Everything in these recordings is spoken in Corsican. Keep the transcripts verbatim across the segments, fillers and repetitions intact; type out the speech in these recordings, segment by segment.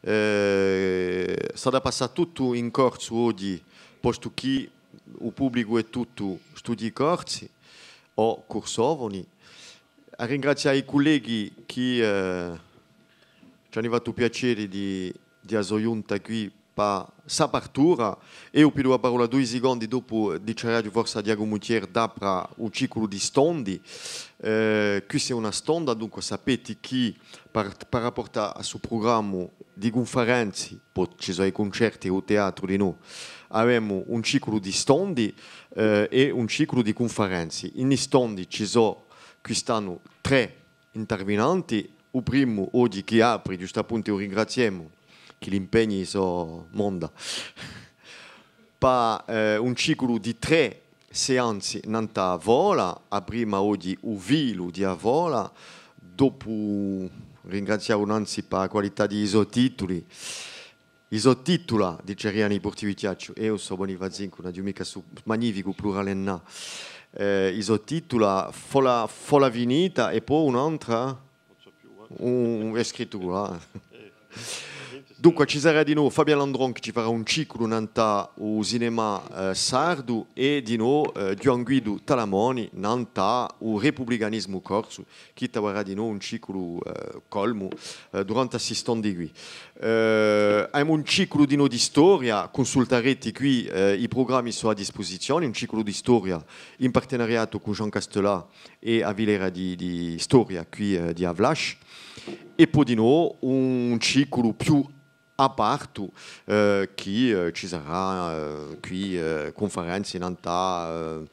eh, s'hà da passà tuttu in corsu oghji, postu chì u publicu hè tuttu studii corsi o cursofoni. À ringrazià i culleghi chì, eh, ci ani fattu u piaceri di, di a so ghjunta quì pà st'apartura. Eiu pigliu a parolla dui sicondi, dopu diciaraghju forse à Ghjacumu Thiers d'apra u ciculu di stondi. Eh, quissa hè una stonda, dunque sapeti chì par, par rapportu à stu prugrammu di cunferenzi, po ci sò i cuncerti, u teatru dinò, avemu un ciculu di stondi, eh, è un ciculu di cunferenzi. In i stondi ci sò quist'annu trè intervinenti. U primu, oghji, chì apri, ghjustappuntu, u ringraziemu, chì l'impegni sò monda, pà, eh, un ciculu di trè seanzi nant'à a fola, a prima oghji, u filu di a fola, dopu ringrazià nanzi pà a qualità di i so tituli, i so titula, diceriani i Portivechjacci, eiu sò bonifazincu, ùn aghju micca stu magnificu plurale nà. Eh, i so titula, fola, fola finita, è po un'antra? Un, hè scrittu quì. Dunque, ci sarà dinò Fabien Landron chì ci farà un ciculu nant'à u cinema, eh, sardu, è dinò, eh, Ghjuvan Guidu Talamoni nant'à u republicanisimu corsu, chì t'avarà dinò un ciculu, eh, colmu, eh, durante sti stondi quì. Eh, avemu un ciculu dinò di storia, cunsultareti quì, eh, i prugrammi sò à dispusizioni, un ciculu di storia in partenariatu cù Jean Castelar è a filera di, di storia quì, eh, di Avlash. È po dinò un ciculu più apartu, eh, chì, eh, ci sarà, eh, quì, eh, cunferenzi nant'à, eh,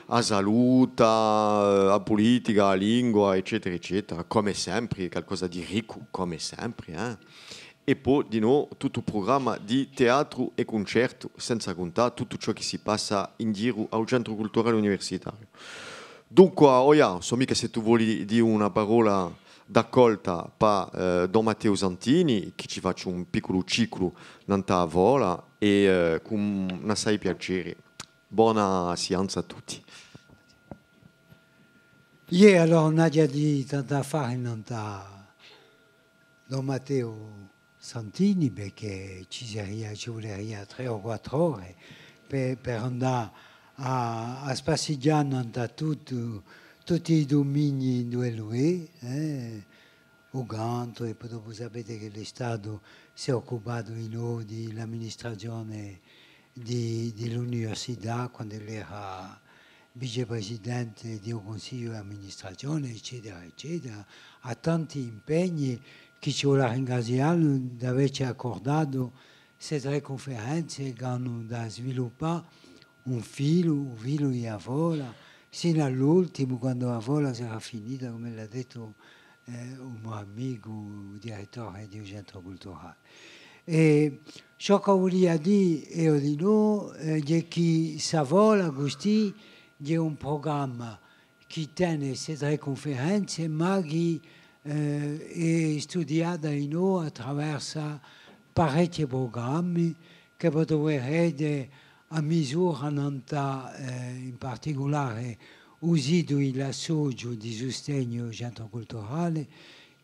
a saluta, eh, a pulitica, a lingua, eccetera, eccetera, cum'è sempri, qualcosa di riccu, cum'è sempri, eh. È po dinò tuttu u prugramma di teatru è cuncertu, senza cuntà tuttu ciò chì si passa in giru à u Centru Culturale Universitariu. Dunque, Oià, ùn sò micca s'è tù voli dì una parolla d'accolta pà, eh, Don Matteu Santini, chì ci faci un picculu ciclu nant'à a fola è, eh, cù un assai piaceri. Bona sianza à tutti. Iè, allora, ùn aghju à dì tantu affari nant'à Don Matteu Santini, perchè ci seria, ci vuleria trè o quattru ore per, per andà à, à spassighjà nant'à tuttu, tutti i duminii induve ellu hè, eh, u cantu, è po dopu sapete ch'ellu hè statu, s'hè occupatu dinò di l'amministrazione di, di l'università, quand'ellu era vicepresidente di u cunsigliu d'amministrazione, eccetera, eccetera, hà tanti impegni chì ci vole à ringraziallu d'avecci accurdatu ste trè cunferenze ch'anu da sviluppà un filu, u filu di a fola, sinu à l'ultimu, quandu a fola sarà finita, cum'ellu hà dettu, eh, u mo amicu, u direttore di u centru culturale. È ciò ch'o vulia dì eiu dinò, eh, hè chì sta fola custì hè un prugramma chì tene ste trè cunferenze, ma chì, eh, hè studiata dinò attraversu parechji prugrammi chì vo truverete à misura nant'à, eh, in particulare u situ di l'associu di sustegnu centru culturale,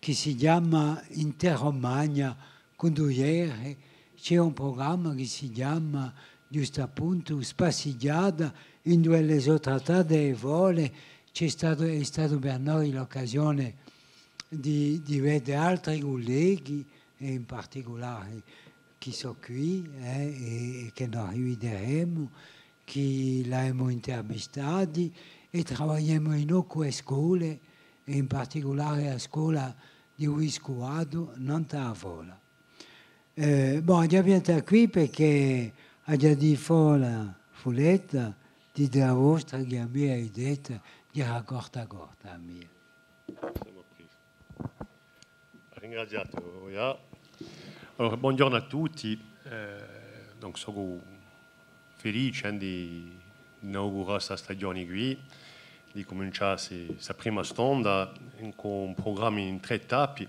chì si chjama Interromania, cunduce, ci hè un prugramma chì si chjama, ghjustappuntu, Spassighjata, induve sò trattate e fole, ci hè statu, hè statu per noi l'occasione di, di vede altri culleghi, è in particulare chì sò quì, eh, è, è chì no rivideremu, chì l'avemu intervistati, è travagliemu dinò cù e scole, è in particulare a scola di u Viscuvatu, nant'à a fola. Eh, bon, aghju à piantà quì perchè aghju à dì fola, fuletta, dite a vostra, chì a mia hè detta, chì era corta corta a mia. Ringraziatu, Oià. Allora, bonghjornu à tutti. Eh, donc, sò felice, eh, di, di inaugurà sta stagione quì, di cumincià sta, sta prima stonda in, cù un prugramma in trè tappi,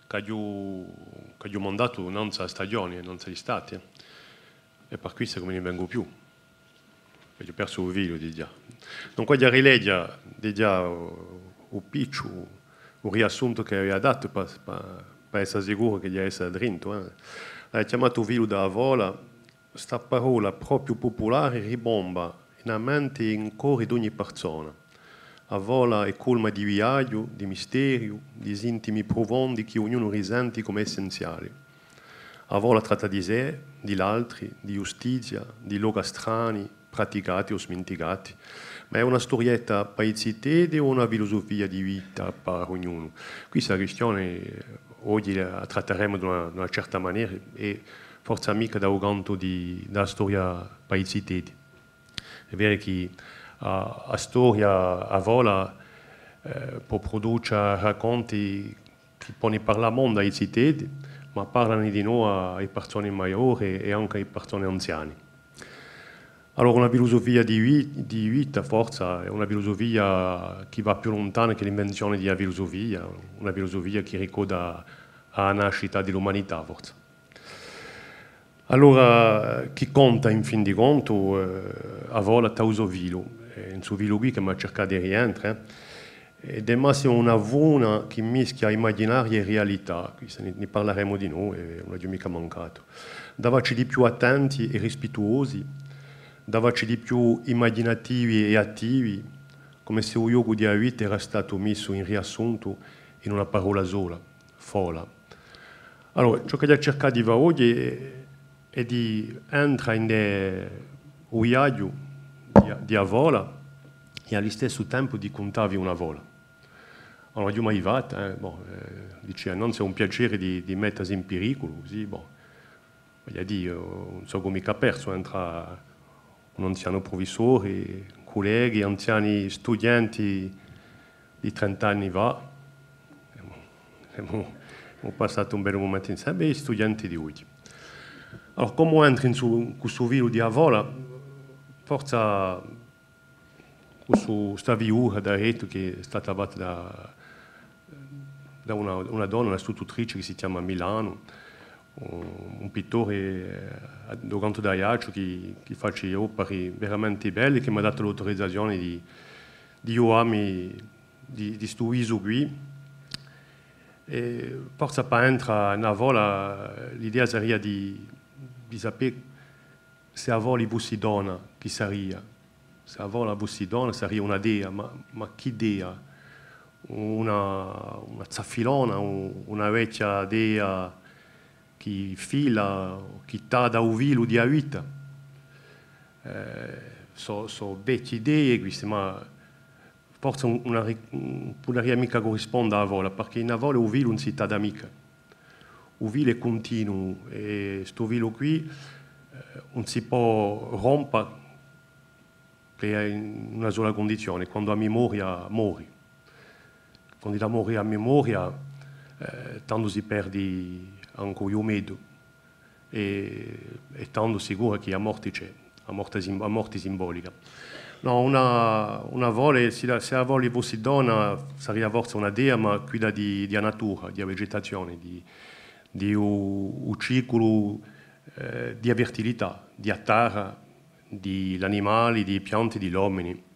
ch'aghju, ch'aghju mandatu nanzu à a stagione, nanzu à l'istati, eh. È per quessa ch'ùn mi ne vengu più. Aghju persu u filu, digià. Dunque, aghju à rileghja, digià, u, u picciu, u riassuntu ch'avia datu pà, pà, Pè essa sicuru chì ghjè essa drintu, eh. L'hà chjamatu filu da a fola, sta parolla propiu pupulari ribomba in a menti è in cori d'ogni parsona. A fola hè culma di viaghju, di misteriu, di sintimi prufondi chì ognunu risenti cum'è essenziali. A fola tratta di sè, di l'altri, di ghjustizia, di loca strani, praticati o sminticati. Ma hè una sturietta pà i ziteddi o una filusufia di vita pà ognunu? Quista quistione, eh, oghji a trattaremu d'una, d'una certa manera è forsa micca da u cantu di, da a storia pà i ziteddi. Hè vera chì a, a storia, a fola, eh, pò pruduce racconti chì poni parlà monda à i ziteddi, ma parlani dinò à, à i parsoni maiori è ancu à i parsoni anziani. Allora, una filusufia di vi-, di vita, forsa, hè una filusufia chì và più luntana chè l'invenzione di a filusufia, una filusufia chì ricorda a nascita di l'umanità, forsa. Allora, chì conta, in fin di contu, eh, a fola tà u so filu, è in su filu quì ch'emu à circà di rientra, eh. Ed hè massimu una funa chì mischia imaginariu è rialità, quì ne, ne parlaremu dinò, è ùn aghju micca mancatu. Dà facci di più attenti è rispittuosi, dà facci di più imaginativi è attivi, cum'è s'è u ghjocu di a vita era statu missu in riassuntu in una parolla sola, fola. Allora, ciò ch'aghju à circà di fà oghji hè, hè di entra in u viaghju di, di a fola è à listessu tempu di cuntavvi una fola. Allora, ùn l'aghju mai fatta, eh, bon, eh, dicia, nanzu hè un piacè di, di mettasi in periculu, cusì, bon. Vogliu dì, eiu ùn sò micca persu, entra un anzianu prufissori, culleghi, anziani studienti di trenta anni fà. Emu, emu, emu passatu un bellu mumentu inseme, è i studienti di oghji. Allora, cumu entri in su, cù stu filu di a fola, forsa cù stu, sta fiura d'arretu chì hè stata fatta da, da una, una donna, una scultutrice chì si chjama Milanu, un, un pittore, eh, di u cantu d'Aiacciu chì, chì face opari veramenti belli, chì m'hà datu l'auturizzazioni di, di ghjuvammi di, di stu visu quì. È forsa pà entra in a fola, l'idea saria di, di sapè s'è a fola fussi donna, chì saria? S'è a fola fussi donna, saria una dea, ma, ma chì dea? Una, una zaffilona, u-, una vechja dea chì fila, chì tadda u filu di a vita. Eh, sò, sò vechje idee queste, ma forse ùn, ùn arri-, ùn pudaria micca currisponda à a fola, perchè in a fola u filu ùn si tadda micca. U filu hè cuntinuu, è stu filu quì, eh, ùn si pò rompa chè in una sola cundizione, quandu a memoria mori. Quandu mori a memoria, eh, tandu si perdi ancu u ghjumeddu. È, è tandu sicuru chì a morti ci hè, a morti sim-, a morti simbolica. Nò, una, una fola, s'è a, s'è a fola fussi donna, saria forse una dea, ma quidda di, di a natura, di a vegetazione, di, di u, u ciculu, eh, di a fertilità, di a tarra, di l'animali, di i pianti, di l'omini.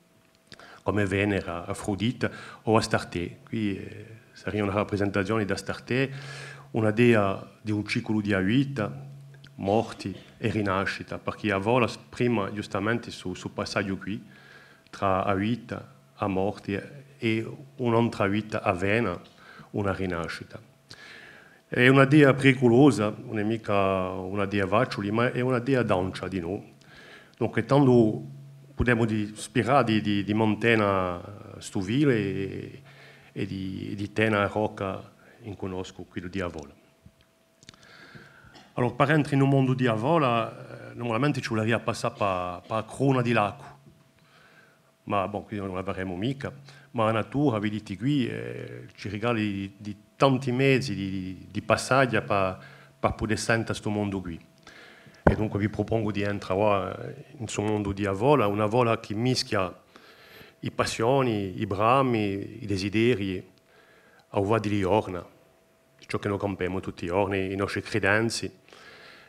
Cum'è Venera, Afrudita o Astartè. Quì, eh, saria una raprisentazioni d'Astartè, una dea di u ciculu di a vita, morti è rinascita, perchè a fola sprima ghjustamenti stu, stu passaghju quì, trà a vita, a morti è un'antra vita avvena, una rinascita. Hè una dea periculosa, ùn hè micca una dea faciuli, ma hè una dea d'ancia dinò. Dunque, tandu pudemu di-, spirà di, di, di mantena stu filu è, è di, è di tena a rocca in cunnoscu, quiddu di a fola. Allora, per entra in u mondu di a fola, eh, nurmalamenti ci vuleria passà pà, pà a cruna di l'acu. Ma, bon, quì ùn la faremu micca, ma a natura, viditi quì, eh, ci rigali di, di tanti mezi di, di, di passagghja pà, pà pudè senta stu mondu quì. È dunque vi prupongu di entra avà, eh, in stu mondu di a fola, una fola chì mischia i passioni, i brami, i desiderii, à u fà di li ghjorna. Ciò chì no campemu tutti i ghjorni, i nostri cridenzi,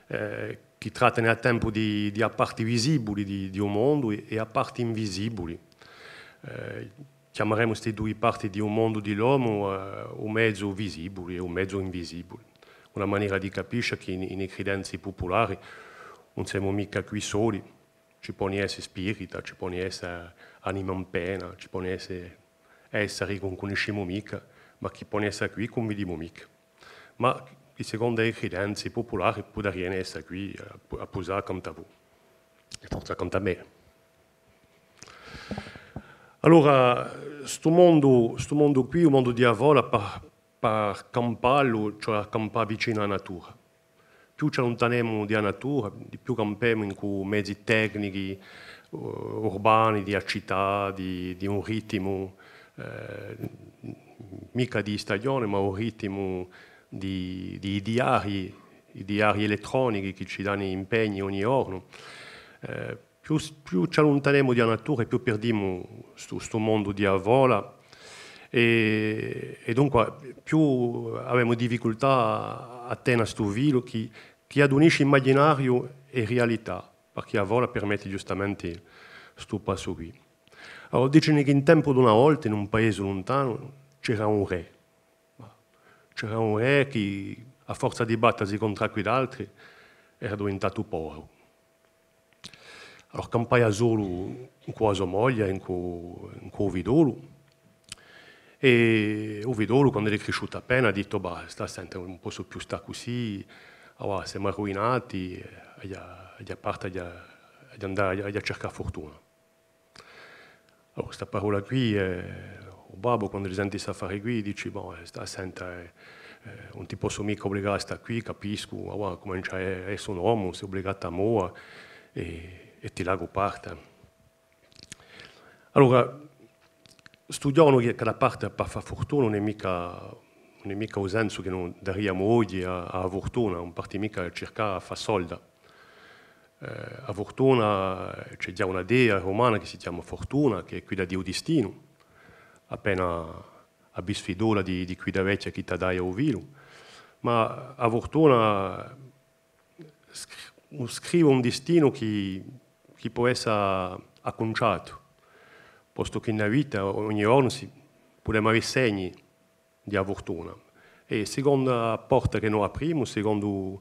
eh, chì trattani à tempu di, di a parti visibuli di, di u mondu è, è a parti invisibuli. Eh, Chjamaremu sti dui parti di u mondu di l'omu, eh, u mezu visibuli è u mezu invisibuli. Una manera di capisce chì in, in i cridenzi pupulari ùn semu micca quì soli, ci poni esse spirita, ci poni esse anima in pena, ci poni esse esseri chì ùn cunniscimu micca, ma chì poni esse quì chì ùn vidimu micca. Ma chì secondu i cridenzi pupulari pudariani esse quì, eh, appu-, appusà accantu à vo. È forse accantu à mè. Allora, stu mondu, stu mondu quì, u mondu di a fola, pà, pà campallu, ci hè à campà vicinu à a natura. Più ci alluntanemu di a natura, di più campemu incù mezi tecnichi, eh, urbani, di a cità, di, di un ritmu, eh, micca di stagione, ma un ritmu di, di diarii, i diarii elettronichi chì ci dani impegni ogni ghjornu. Eh, più, più ci alluntanemu di a natura è più pirdimu stu, stu mondu di a fola è, è dunque più avemu difficultà à tena stu filu chì, chì adunisci imaginariu è rialità, perchè a fola permetti ghjustamenti stu passu quì. Allora, dicini chì in tempu d'una volta, in un paesu luntanu, c'era un rè. C'era un rè chì, à forza di battasi contr'à quidd'altri, era diventatu poveru. Allora campaia solu incù a so moglia, incù, incù u fiddolu. È u fiddolu, quand'ellu hè crisciutu appena, hà dittu: «Bah, stà à sente, ùn possu più stà cusì, avà semu arruinati, aghju, aghju à parte, aghju, aghju à andà, aghju, aghju à circà furtuna.» Allora, sta parolla quì, eh, u babbu, quand'ellu senti st'affari quì, dici: «Bon, eh, stà à sente, eh, eh, ùn ti possu micca ubligà à stà quì, capiscu, avà cumencia à esse un omu, sì ubligatu à mova è, è ti lacu parte.» Allora, stu ghjornu chì, chì hà da parte pà fà furtuna, ùn hè micca, ùn hè micca u sensu chì no dariamu oghje à, à a furtuna, ùn parti micca à circà à fà solda. Eh, a furtuna, ci hè digià una dea rumana chì si chjama Fortuna, chì hè quidda di u distinu, appena a bisfidola di, di quidda vechja chì t'hà datu u filu. Ma a furtuna scri-, scriva un distinu chì, chì pò esse accunciatu, postu chì in a vita ogni ghjornu si, pudemu avè segni di a furtuna. È sicondu a porta chì no aprimu, sicondu,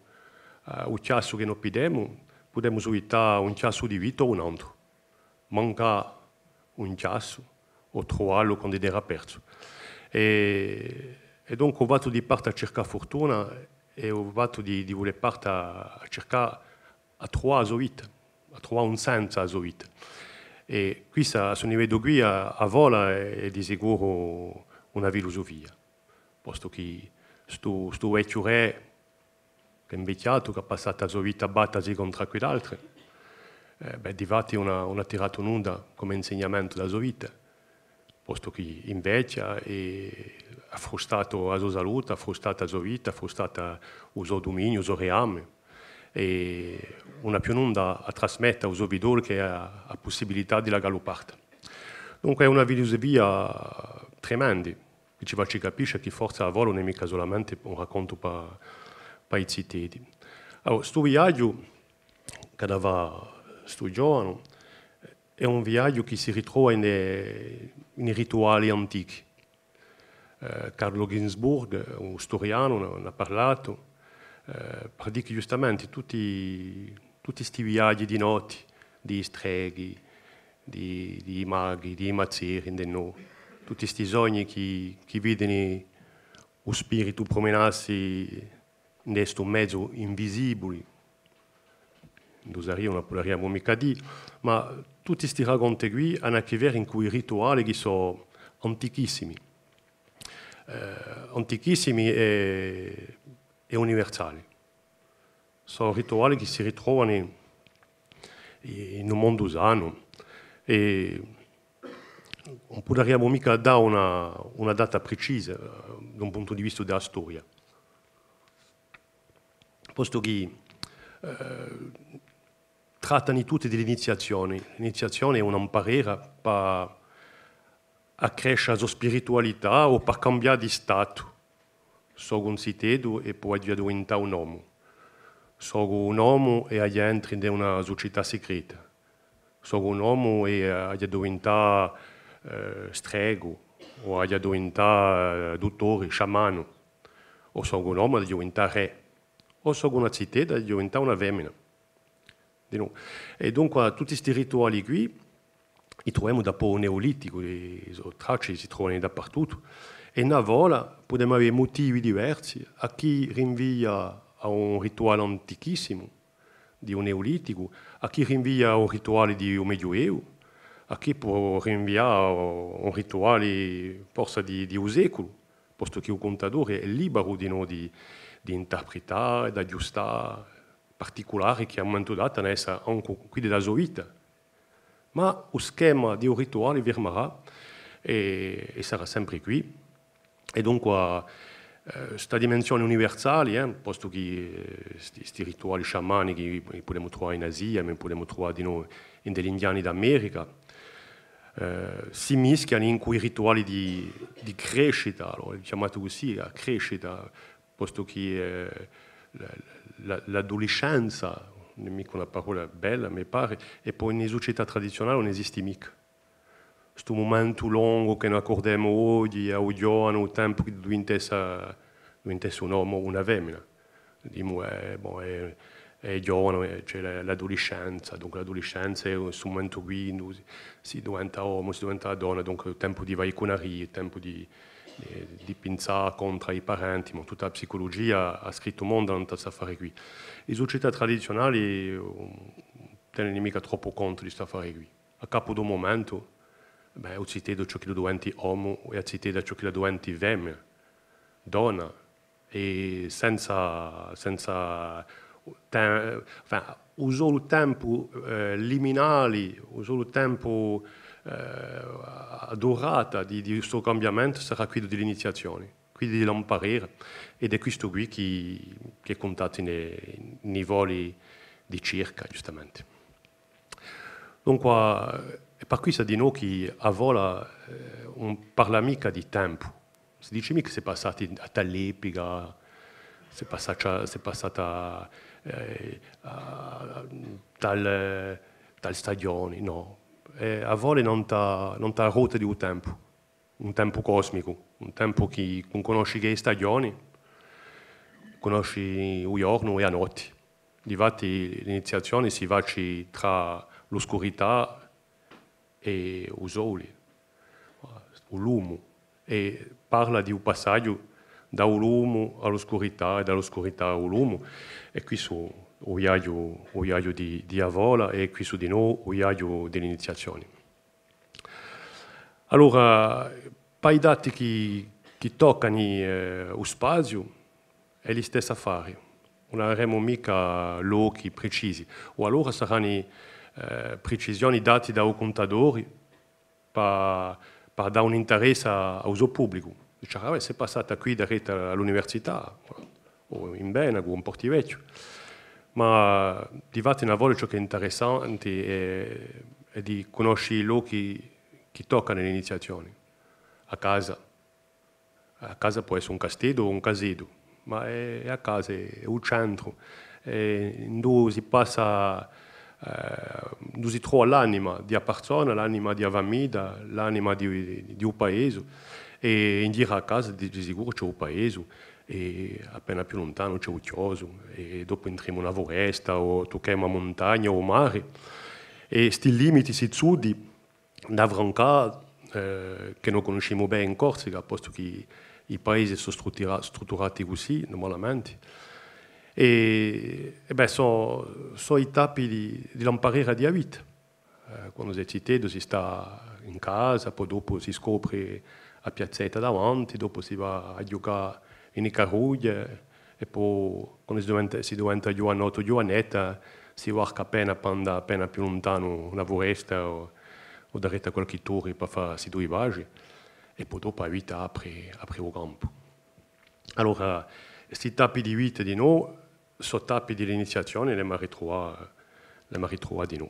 eh, u chjassu chì no piddemu, pudemu suità un chjassu di vita o un antru. Mancà un chjassu, o truvallu quand'ellu era persu. È, è dunque u fattu di parte à circà furtuna hè u fattu di, di vulè parte à, à circà à truvà a so vita, à truvà un sensu à a so vita. È quì, à stu liveddu quì, a, a fola hè, hè di sicuru una filusufia, postu chì stu, stu vechju rè chì hè invechjatu, chì hà passatu a so vita à battasi contr'à quidd'altri, eh, bè, difatti ùn hà, ùn hà tiratu nunda cum'è insignamentu da a so vita, postu chì invechja è hà frustatu a so salute, hà frustatu a so vita, hà frustatu u so duminiu, u so riame, è ùn hà più nunda à trasmetta à u so fiddolu chè a, a pussibilità di lagallu parte. Dunque hè una filusufia tremenda, chì ci faci capisce chì forse a fola ùn hè micca solamente un raccontu pà, pà i ziteddi. Allora, stu viaghju ch'hà da fà stu ghjovanu, hè un viaghju chì si ritrova in i, in i rituali antichi. Eh, Carlo Ginzburg, un sturianu, n'hà, n'hà parlatu, eh, per dì chì ghjustamenti tutti, tutti sti viaghji di notti, di i streghi, di, di i maghi, di i mazzeri, ind'è no, tutti sti sogni chì, chì vidini u spiritu pruminassi ind'è stu mezu invisibuli, indusaria, ùn pudariamu micca dì, ma tutti sti raconti quì anu à chì veda cù i rituali chì sò antichissimi. Eh, antichissimi è, è universali. Sò rituali chì si ritrovani in u mondu sanu è ùn pudariamu micca dà una, una data pricisa, eh, da un puntu di vista di a storia. Postu chì, eh, trattani tutti di l'iniziazioni. L'iniziazioni hè una amparera pà accresce a so spiritualità o pà cambià di statu. Socu un ziteddu è po aghju da diventà un omu. Socu un omu è aghju à entre ind'è una sucità sicreta. Socu un omu è aghju da diventà, eh, stregu, o aghju da diventà, eh, duttori, sciamanu, o socu un omu, aghju da diventà rè, o socu una zitedda, aghju da diventà una femina. Di nò. È dunque tutti sti rituali quì, i truvemu dapoi u Neoliticu, i so tracci si trovanu dapertuttu, è in a fola pudemu avè mutivi diversi, à chì rinvia à un rituale antichissimu di u Neoliticu, à chì rinvia à un rituale di u Medioevu, à chì pò rinvià à un rituale forse di, di u seculu, postu chì u cuntadori hè liberu di nò di, di interpretà è d'aghjustà particulari chì à un mumentu datu anu da essa ancu quiddi di a so vita. Ma u schema di u rituali firmarà è, è sarà sempri quì. È dunque, eh, sta dimensioni universali, eh, postu chì, eh, sti, sti rituali sciamanichi i, i pudemu truvà in Asia, ma i pudemu truvà di nò in l'Indiani d'America, eh, si mischianu incù i rituali di, di crescita, allora, chjamati cusì, a crescita, postu chì, eh, la, la, l'adulescenza, ùn hè micca una parolla bella, mi pari, è po in e sucetà tradiziunali ùn esisti micca. Stu mumentu longu chì no accurdemu oghji à u ghjovanu, u tempu chì duvintessi, duvintessi un omu o una femina. Dimu, eh, bon, hè, hè ghjovanu, eh, ci hè la, l'adulescenza, dunque l'adulescenza hè stu mumentu quì, induve si, si duventa omu, si duventa donna, dunque hè u tempu di vaicunaria, hè u tempu di, eh, di pinsà contr'à i parenti, ma tutta a psiculugia hà scrittu monda nant'à st'affari quì. E sucetà tradiziunali, ùn tenenu micca troppu contu di st'affari quì. À capu d'un mumentu, bè, u ziteddu ciò ch'ellu duventi omu è a zitedda ciò ch'ella duventi femina, donna, è senza, senza te-, enfin, u solu tempu, eh, liminali, u solu tempu, eh, a durata di, di stu cambiamentu sarà quiddu di l'iniziazioni, quiddu di l'amparera, ed hè quistu quì chì, chì hè cuntatu in i, in i foli di circa, ghjustamenti. Dunque, hè per quissa di nò chì a fola, eh, ùn parla micca di tempu. Si dici micca s'hè passatu à tale epica, s'hè passata, s'hè passata, eh, à tal, tal stagioni, nò. È a fola hè nant'à, nant'à a rota di u tempu. Un tempu cosmicu, un tempu chì ùn cunnosci chè e stagioni, cunnosci u ghjornu è a notti. Difatti l'iniziazioni si faci trà l'uscurità è u soli, u lumu, è parla di u passaghju da u lumu à l'uscurità è da l'uscurità à u lumu, è quissu u viaghju, u viaghju di, di a fola, è quissu di nò u viaghju di l'iniziazioni. Allora, pà i dati chì, chì toccani, eh, u spaziu, hè listessu affari. Ùn averemu micca lochi precisi. O allora sarani, eh, precisioni dati da u cuntadori pà, pà dà un interessu à, à u so publicu. Dice, ah, bè, s'hè passata quì daretu à l'università, o in Benagu, o in Portivechju. Ma difatti una volta ciò chì hè interessanti hè, hè di cunnosci i lochi chì toccanu l'iniziazioni. A casa. A casa pò essa un casteddu o un caseddu, ma hè, hè a casa, hè, hè u centru, hè induve si passa, eh, induve si trova l'anima di a parsona, l'anima di a famidda, l'anima di, di u paesu, è in ghjiru à a casa di, di sicuru ci hè u paesu, è appena più luntanu ci hè u chjosu, è dopu intrimu in a furesta, o tucchemu a muntagna, o u mari, è sti limiti si zuddi, da francà, eh, chì no cunniscimu bè in Corsica, postu chì i paesi sò struttura-, strutturati cusì, nurmalamenti. È, è bè, sò, sò i tappi di, di l'amparera di a vita. Eh, quandu s'hè ziteddu si stà in casa, po dopu si scopri a piazzetta davanti, dopu si và à ghjucà in i carrughji, è po, quandu si diventa, si diventa ghjuvanottu o ghjuvanetta, si varca appena pà andà appena più luntanu in a furesta o, o daretu à qualchì torri pà fà sti dui passi, è po dopu a vita apri, apri u campu. Allora, sti tappi di vita dinò, sò tappi di l'iniziazioni, l'emu à ritruvà, l'emu à ritruvà dinò.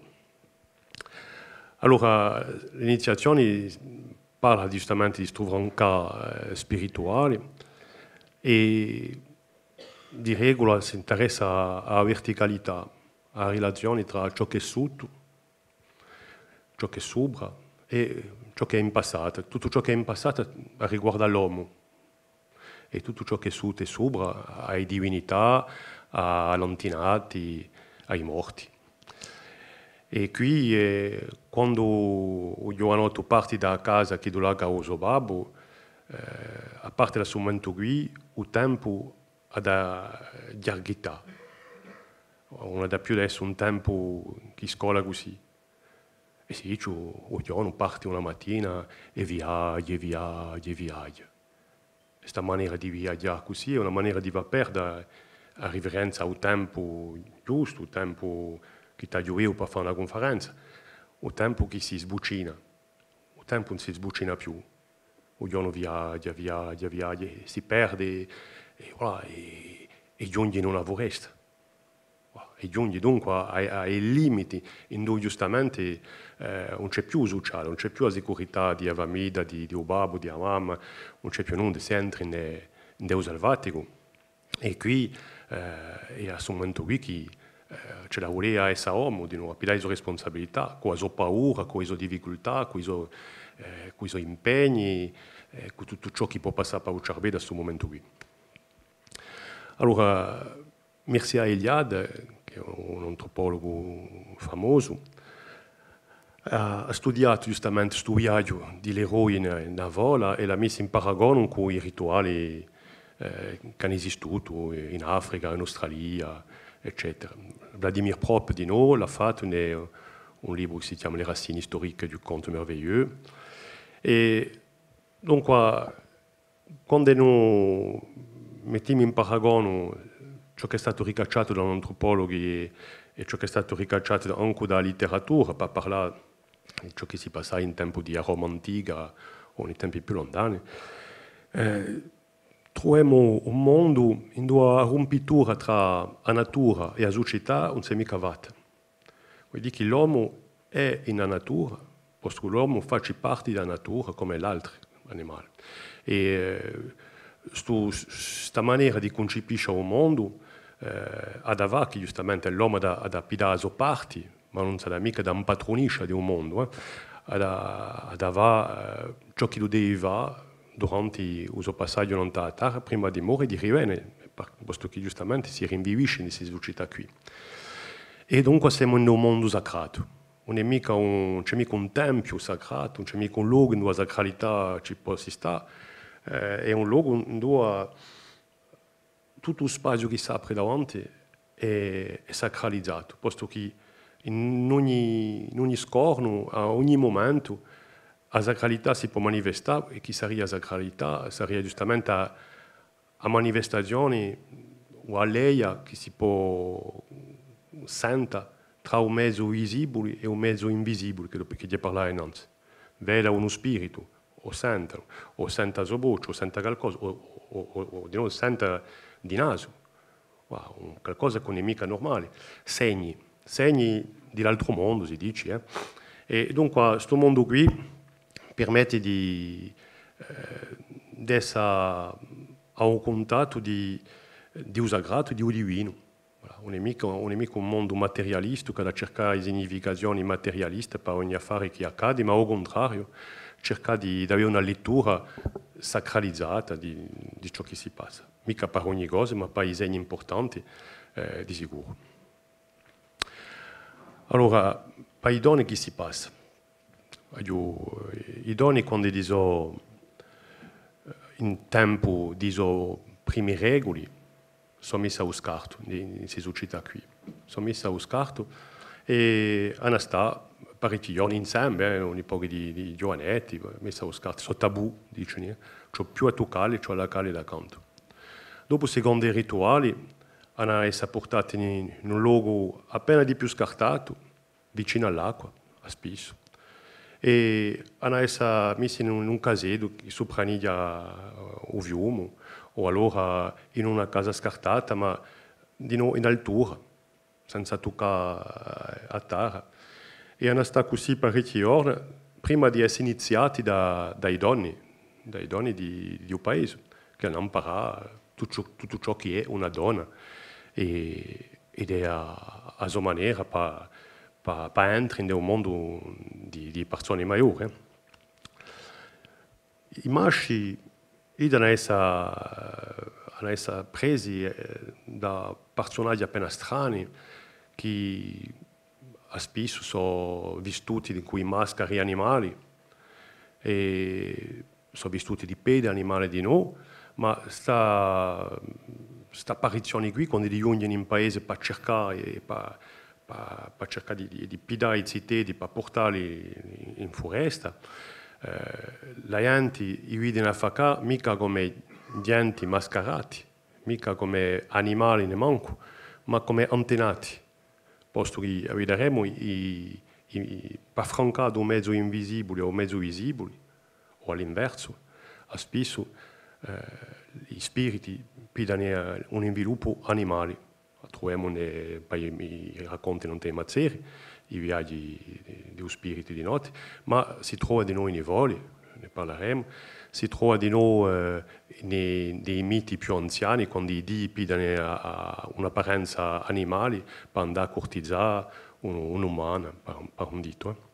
Allora, l'iniziazioni parla ghjustamenti di stu francà, eh, spirituali è di regula s'interessa à a verticalità, à a rilazioni trà ciò chì hè sottu, ciò chì hè supra è ciò chì hè in passatu. Tuttu ciò chì hè in passatu riguarda l'omu. È tuttu ciò chì hè sutta è supra, à e divinità, à l'antinati, à i morti. È quì, eh, quandu u ghjuvanottu parti da a casa chì dulà cù u so babbu, eh, à parte da stu mumentu quì, u tempu hà da ghjarghittà. Ùn hà da più da essa un tempu chì scola cusì. È si dici, u, u ghjornu parti una matina è viaghja, è viaghja, è viaghja. È sta manera di viaghjà cusì hè una manera di fà perde a riferenza à u tempu ghjustu, u tempu chì t'aghju eiu per fà una cunferenza, u tempu chì si sbucina. U tempu ùn si sbucina più. U ghjornu viaghja, viaghja, viaghja, è si perde, è, voilà, è, è ghjunghji in una furesta. È ghjunghji dunque à, à, à i limiti, induve ghjustamenti, eh, ùn ci hè più u suciale, ùn ci hè più a sicurità di a famidda, di, di u babbu, di a mamma, ùn ci hè più nunda, s'entri in, in u salvaticu. È quì, eh, hè à stu mumentu quì chì, eh, ci hè da vulè à essa omu, di novu, à piddà e so rispunsabilità, cù a so paura, cù e so difficultà, cù i so, eh, cù i so impegni, eh, cù tuttu ciò chì pò passà per u ciarbellu à stu mumentu quì. Allora, Mircea Eliade, chì hè un antropologu famosu, hà, hà studiatu ghjustamenti stu viaghju di l'eroi in, in a fola è l'hà missu in paragonu cù i rituali, eh, chì anu esistutu in Africa, in Australia, eccetera. Vladimir Propp, di novu, l'hà fattu in un libru chì si chjama Les racines historiques du conte merveilleux. È dunque, Quandu no mettimu in paragonu ciò chì hè statu ricacciatu da l'antropologhi è ciò chì hè statu ricacciatu ancu da a litteratura, per parlà di ciò chì si passava in tempu di a Roma antica o in tempi più luntani, eh, truvemu un mondu induve a rumpitura trà a natura è a sucità ùn s'hè micca fatta. Vole dì chì l'omu hè in a natura, postu chì l'omu faci parti di a natura cum'è l'altri animali. È, eh, stu, sta manera di cuncipiscia u mondu, eh, hà da fà chì ghjustamenti l'omu hà da, hà da piddà a so parti, ma ùn s'hà da micca da impatruniscia di u mondu, eh. Hà da, hà da fà, eh, ciò ch'ellu devi fà duranti u so passaghju nant'à a terra, prima di mori è di rivene, par-, postu chì ghjustamenti si rinvivisci in sta sucità quì. È dunque semu in un mondu sacratu. Ùn hè micca un, ùn ci hè micca un tempiu sacratu, ùn ci hè micca un locu induve a sacralità ci possi stà, eh, hè un locu induve tuttu u spaziu chì s'apri davanti hè, hè sacralizatu, postu chì in ogni, in ogni scornu, à ogni mumentu, a sacralità si pò manifestà, è chì saria a sacralità? Saria ghjustamenti a, a manifestazioni o a leia chì si pò senta trà u mezu visibuli è u mezu invisibuli, chì dopu chì ghjè parlà innanzi. Veda unu spiritu, o senta, o senta a so voci, o senta calcosa, o, o, o, o di novu senta di nasu. Wow, un calcosa chì ùn hè micca nurmali. Segni, segni di l'altru mondu, si dici, eh. È dunque, stu mondu quì permetti di, eh, d'essa à u cuntattu di, di u sacratu, di u divinu. Voilà, ùn hè micca, ùn hè micca un mondu materialistu chì hà da circà e significazioni materialiste per ogni affari chì accadi, ma à u cuntrariu, circà di, d'avè una lettura sacralizata di, di ciò chì si passa. Micca per ogni cosa, ma per i segni impurtanti, eh, di sicuru. Allora, per i donni chì si passa? Aghju, i donni quandu di so, in tempu di so primi reguli, sò missi à u scartu, in, in sta sucità quì. Sò missi à u scartu è anu à stà parechji ghjorni inseme, eh, un pocu di, di ghjuvanetti, missi à u scartu, sò tabù, dicenu, eh. Ci hè più à tuccalli, ci hè à lacalli da cantu. Dopu, secondu i rituali, anu à essa purtati in, in un locu appena di più scartatu, vicinu à l'acqua, à spissu. È anu à essa missi in un, in un caseddu chì supranighja, eh, u fiumu, o allora in una casa scartata, ma di no-, in altura, senza tuccà, eh, a terra. È anu à stà cusì parechji ghjorni, prima di essa iniziati da, da i donni, da i donni di, di u paesi, chì anu à amparà tuttu ciò, tuttu ciò chì hè una donna, è, ed hè a, a so manera pà, pà, pà entre in u mondu di, di persone maiore. I masci, iddi anu à essa, anu à essa presi, eh, da persunaghji appena strani, chì à spissu sò vistuti cù i mascari animali, è sò vistuti di pedi animali dinò, ma sta, sta apparizioni quì, quandu iddi ghjunghjini in paese pà circà, è pà, pà, pà circà di, di, di piddà i ziteddi, pà purtalli in, in furesta, eh, a ghjenti i vidini affaccà micca cum'è ghjenti mascarati, micca cum'è animali nemancu, ma cum'è antenati, postu chì a vidaremu, i, i, i, pà francà da u mezu invisibuli à u mezu visibuli, o à l'inversu, à spissu, eh, i spiriti piddani, eh, un inviluppu animali. A truvemu in, pà i, i racconti nant'à i mazzeri, i viaghji di, di u spiritu di notti, ma si trova dinò in i foli, ne parlaremu, si trova dinò, eh, in i, in i miti più anziani, quandu i dii piddani a, a, un'apparenza animali pà andà à curtizà un, un'umana, pà, pà un dittu, eh.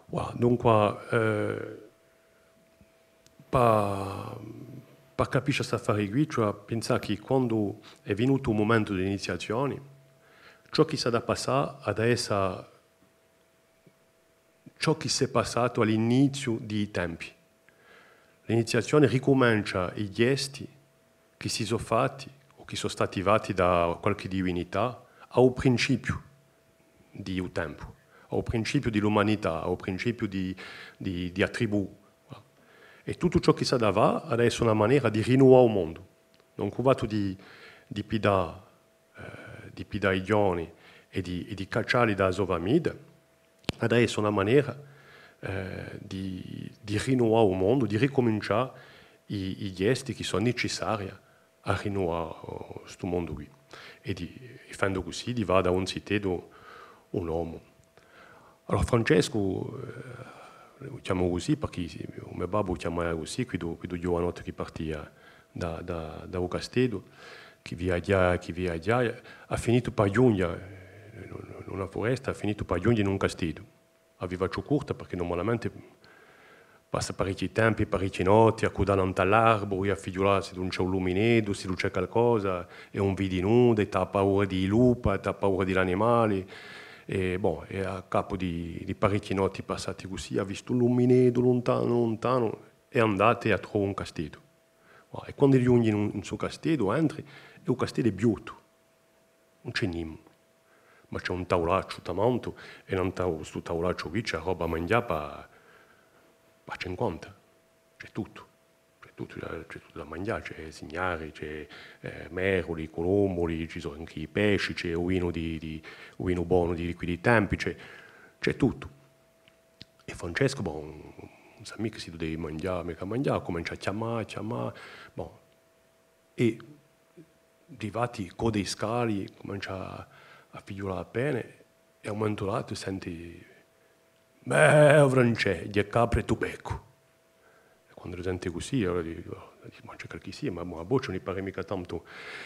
Voilà, dunque, eh, pà, pà capisce st'affari quì, ci hè da pensà chì quandu hè vinutu u mumentu di l'iniziazioni, ciò chì s'hà da passà hà da essa ciò chì s'hè passatu à l'iniziu di i tempi. L'iniziazioni ricumencia i ghjesti chì si sò fatti o chì sò stati fatti da qualchì divinità à u principiu di u tempu, à u principiu di l'umanità, à u principiu di, di, di a tribù. È tuttu ciò chì s'hà da fà hà da essa una manera di rinnuvà u mondu. Dunque, u fattu di, di piddà, eh, di piddà i ghjovani è di, è di caccialli da a so famidda, hà da essa una manera, eh, di, di rinnuvà u mondu, di ricumincià i, i ghjesti chì sò nicissari à rinnuvà, oh, stu mondu quì. È di, è fendu cusì, di fà da un ziteddu un omu. Allora, Francescu, eh, u chjamu cusì, perchè sì, u me babbu u chjamava cusì, quiddu, quiddu ghjuvanottu chì partia da, da, da u casteddu, chì viaghjava, chì viaghjava, hà finitu pà ghjunghja, eh, in una furesta, hà finitu pà ghjunghja in un casteddu. A viva ciò curta, perchè nurmalamente passa parechji tempi, parechji notti, accuddatu nant'à l'arburi, à fighjulà s'ellu ùn ci hè un lumineddu, s'ellu ci hè calcosa, è ùn vidi nudda, è t'hà paura di i lupa, è t'hà paura di l'animali. È, bon, è à capu di, di parechji notti passati cusì, hà vistu un lumineddu luntanu, luntanu, è andatu à truvà un casteddu. È quandu ghjunghji in, in stu casteddu, entri, è u casteddu hè viutu. Ùn ci hè nimu. Ma ci hè un taulacciu tamantu, è nant'à stu taulacciu quì ci hè a robba à manghjà pà, pà cinquanta. Ci hè tuttu. Ci hè tuttu, ci hè tuttu da manghjà, ci hè signari, ci hè, eh, meruli, culumbuli, ci sò ancu i pesci, ci hè u vinu di, di, u vinu bonu di, di quiddi tempi, ci hè, ci hè tuttu. È Francescu, bon, ùn sà micca s'ellu devi manghjà, micca manghjà, cumencia à chjamà, à chjamà, bon. È difatti, codda i scali, cumencia à, à fighjulà appena, è à un mumentu datu senti: «Bè, o Francè, ghjè capra è tubeccu.» È quandu u senti cusì, allora dici: «Ma ci hè qualchissia, ma, ma a voce ùn li pari micca tantu.»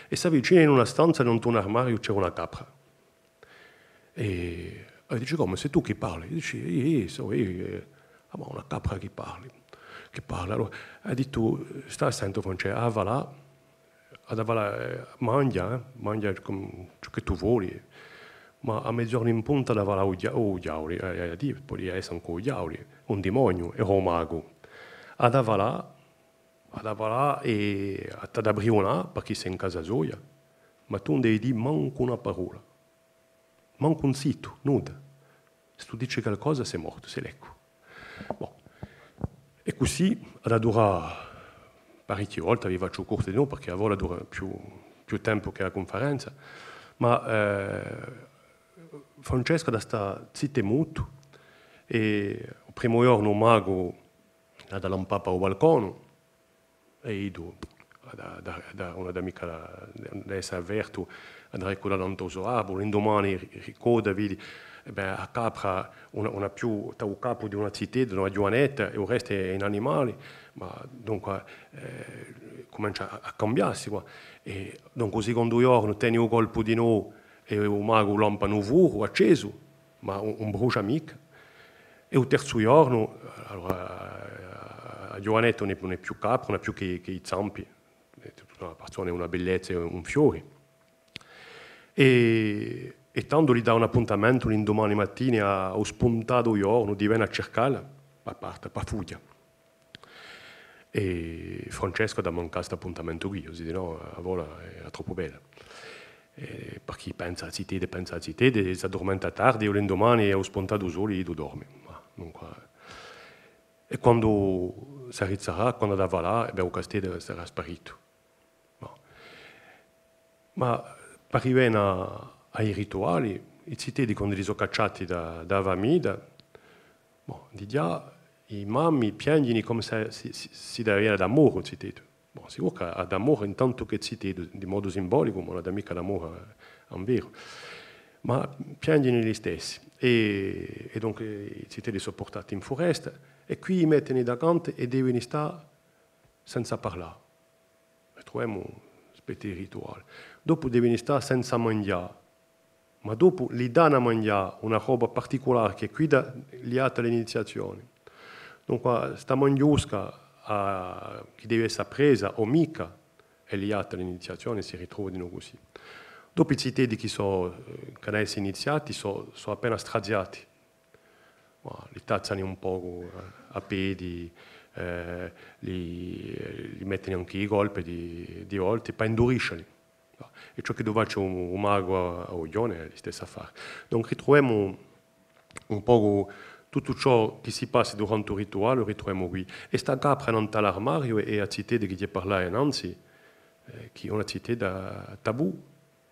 È s'avvicina in una stanza, nant'à un armariu c'era una capra. È, è dici: «Cumu, sì tù chì parli?» Dici: «Iè, iè, sò eiu.» «Ah, ma una capra chì parli, chì parla.» Allora hà dittu: «Stà à sentu, Francè, hà da falà, hà da falà, eh, manghja, eh, manghja ciò chì tù voli, ma à meziornu in punta hà da falà u dia-, u diavuli, eh, eh, dì, pò essa ancu u diavuli, un dimoniu, è u magu. Hà da falà, hà da falà è t'hà da briunà, perchè sè in casa soia, ma tù ùn devi dì mancu una parola.» Mancu un zittu, nudda. S'è tù dici calcosa, sè mortu, sè leccu. Bon. È cusì hà da durà parechji volti, a vi facciu curta dinò, perchè a fola dura più, più tempu chè a cunferenza, ma, eh, Francescu hà da stà zittu è mutu, è u primu ghjornu u magu l'hà da lampà pà u balconu, è iddu, da, da, da, ùn hà da micca da, da essa avertu, hà da ricuddà nant'à u so arbulu, l'indumani ri-, ricoda, vidi, è bè, a capra, una, una più, t'hà u capu di una zitedda, una ghjuvanetta, è u restu hè in animali, ma dunque, eh, cumencia à, à cambiassi, quà. È dunque, u sicondu ghjornu teni u colpu dinò, è u magu lampa in u furu accesu, ma ùn, ùn brusgia micca. È u terzu ghjornu, allora, a ghjuvanetta ùn hè, ùn hè più capra, ùn hà più chè, chè i zampi, hè tutta una passione, una bellezza, un fiori. È, è tandu li dà un appuntamentu l'indumani matina à, à u spuntà di u ghjornu, di vena à circalla, pà parta, pà fughja. È Francescu hà da mancà st'appuntamentu quì, o si dì nò, a fola era troppu bella. È parchì pensa à zitedda, pensa à zitedda, è s'addurmenta tardi, è l'indumani à u spuntà di u soli, iddu dormi. Ma, dunque, è quandu s'arrizzerà, quandu hà da falà, è bè, u casteddu sarà sparitu. Bon. Ma pà rivena à, à i rituali, i ziteddi, quand'elli sò cacciati da, da a famidda, bon, dighjà i mammi pienghjini cum'è s'è, s'è, s'è, s'eddu avia da mora u ziteddu. Bon, sicuru ch'hà da mora intantu chè ziteddu, di modu simbolicu, ma ùn hà micca da mora, eh, in veru. Ma pienghjini listessi. È, è dunque i ziteddi sò purtati in furesta, è quì i mettini da cantu è devini stà senza parlà. Ritruvemu spiriti rituali. Dopu devini stà senza manghjà, ma dopu li dani à manghjà una roba particulare chì hè quidda liata à l'iniziazioni. Dunque, sta manghjusca, eh, chì devi essa presa o micca, hè liata à l'iniziazioni, si ritrova dinò cusì. Dopu i ziteddi chì sò, eh, ch'ani à essa iniziati, sò, sò appena straziati. Ma li tazzani un pocu, eh, à pedi, eh, li, li mettini ancu i colpi di, di volti, pà indurisceli. È ciò chì face u, u magu à, à u ghjovanu hè listessu affare. Dunque ritruvemu un pocu tuttu ciò chì si passa durante u rituale, u ritruvemu quì. È sta capra nant'à l'armariu è, è a zitedda chì ti parlai nanzi, eh, chì hè una zitedda tabù,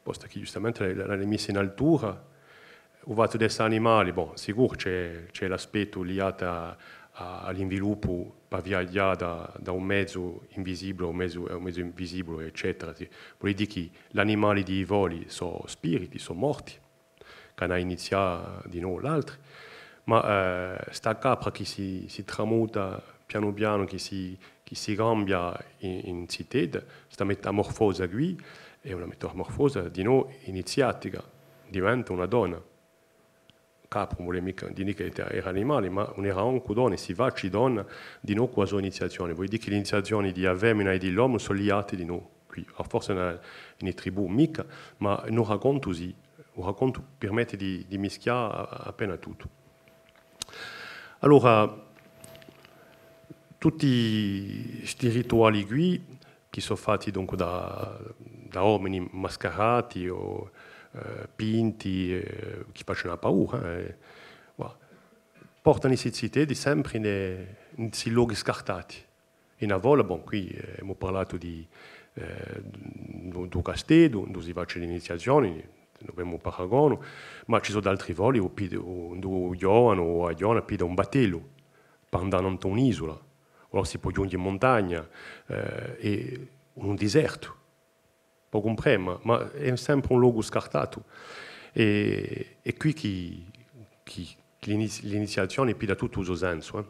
postu chì ghjustamente l'hai, l'hai missa in altura, u fattu d'essa animali, bon, sicuru ci hè, ci hè l'aspettu liatu à, à, à l'inviluppu pà viaghjà da, da un mezu invisibulu à un mezu, à un mezu invisibulu, eccetera. Sì. Vole dì chì l'animali di i foli sò spiriti, sò morti, ch'ani à inizià dinò l'altri. Ma, eh, sta capra chì si, si tramuta pianu pianu, chì si, chì si cambia in, in zitedda, sta metamorfosa quì, hè una metamorfosa dinò iniziatica, diventa una donna. Capra ùn vole micca dì chì era animali, ma ùn era ancu donna, è si faci donna dinò cù a so iniziazioni. Vole dì chì l'iniziazioni di a femina è di l'omu sò liati dinò quì. Forse in, in i tribù micca, ma in u racontu sì. U racontu permetti di, di mischià a-, appena tuttu. Allora, tutti sti rituali quì, chì sò fatti dunque da, da omini mascarati o, eh, pinti, eh, chì facini a paura, eh, voilà. Portani sti ziteddi sempri in, in sti lochi scartati. In a fola, bon, quì, eh, emu parlatu di, eh, d-, d-, di u casteddu, induve si faci l'iniziazioni, ùn avemu paragonu, ma ci sò d'altri foli, u pi-, u, induve u ghjovanu o a ghjovana piglia un battellu, pà andà nant'à un'isula, o allora si pò ghjunghja in muntagna, eh, è in un disertu. Pò cumprenda, ma hè sempri un locu scartatu. È, hè quì chì, chì, chì l'iniz-, l'iniziazioni piglia tuttu u so sensu, eh.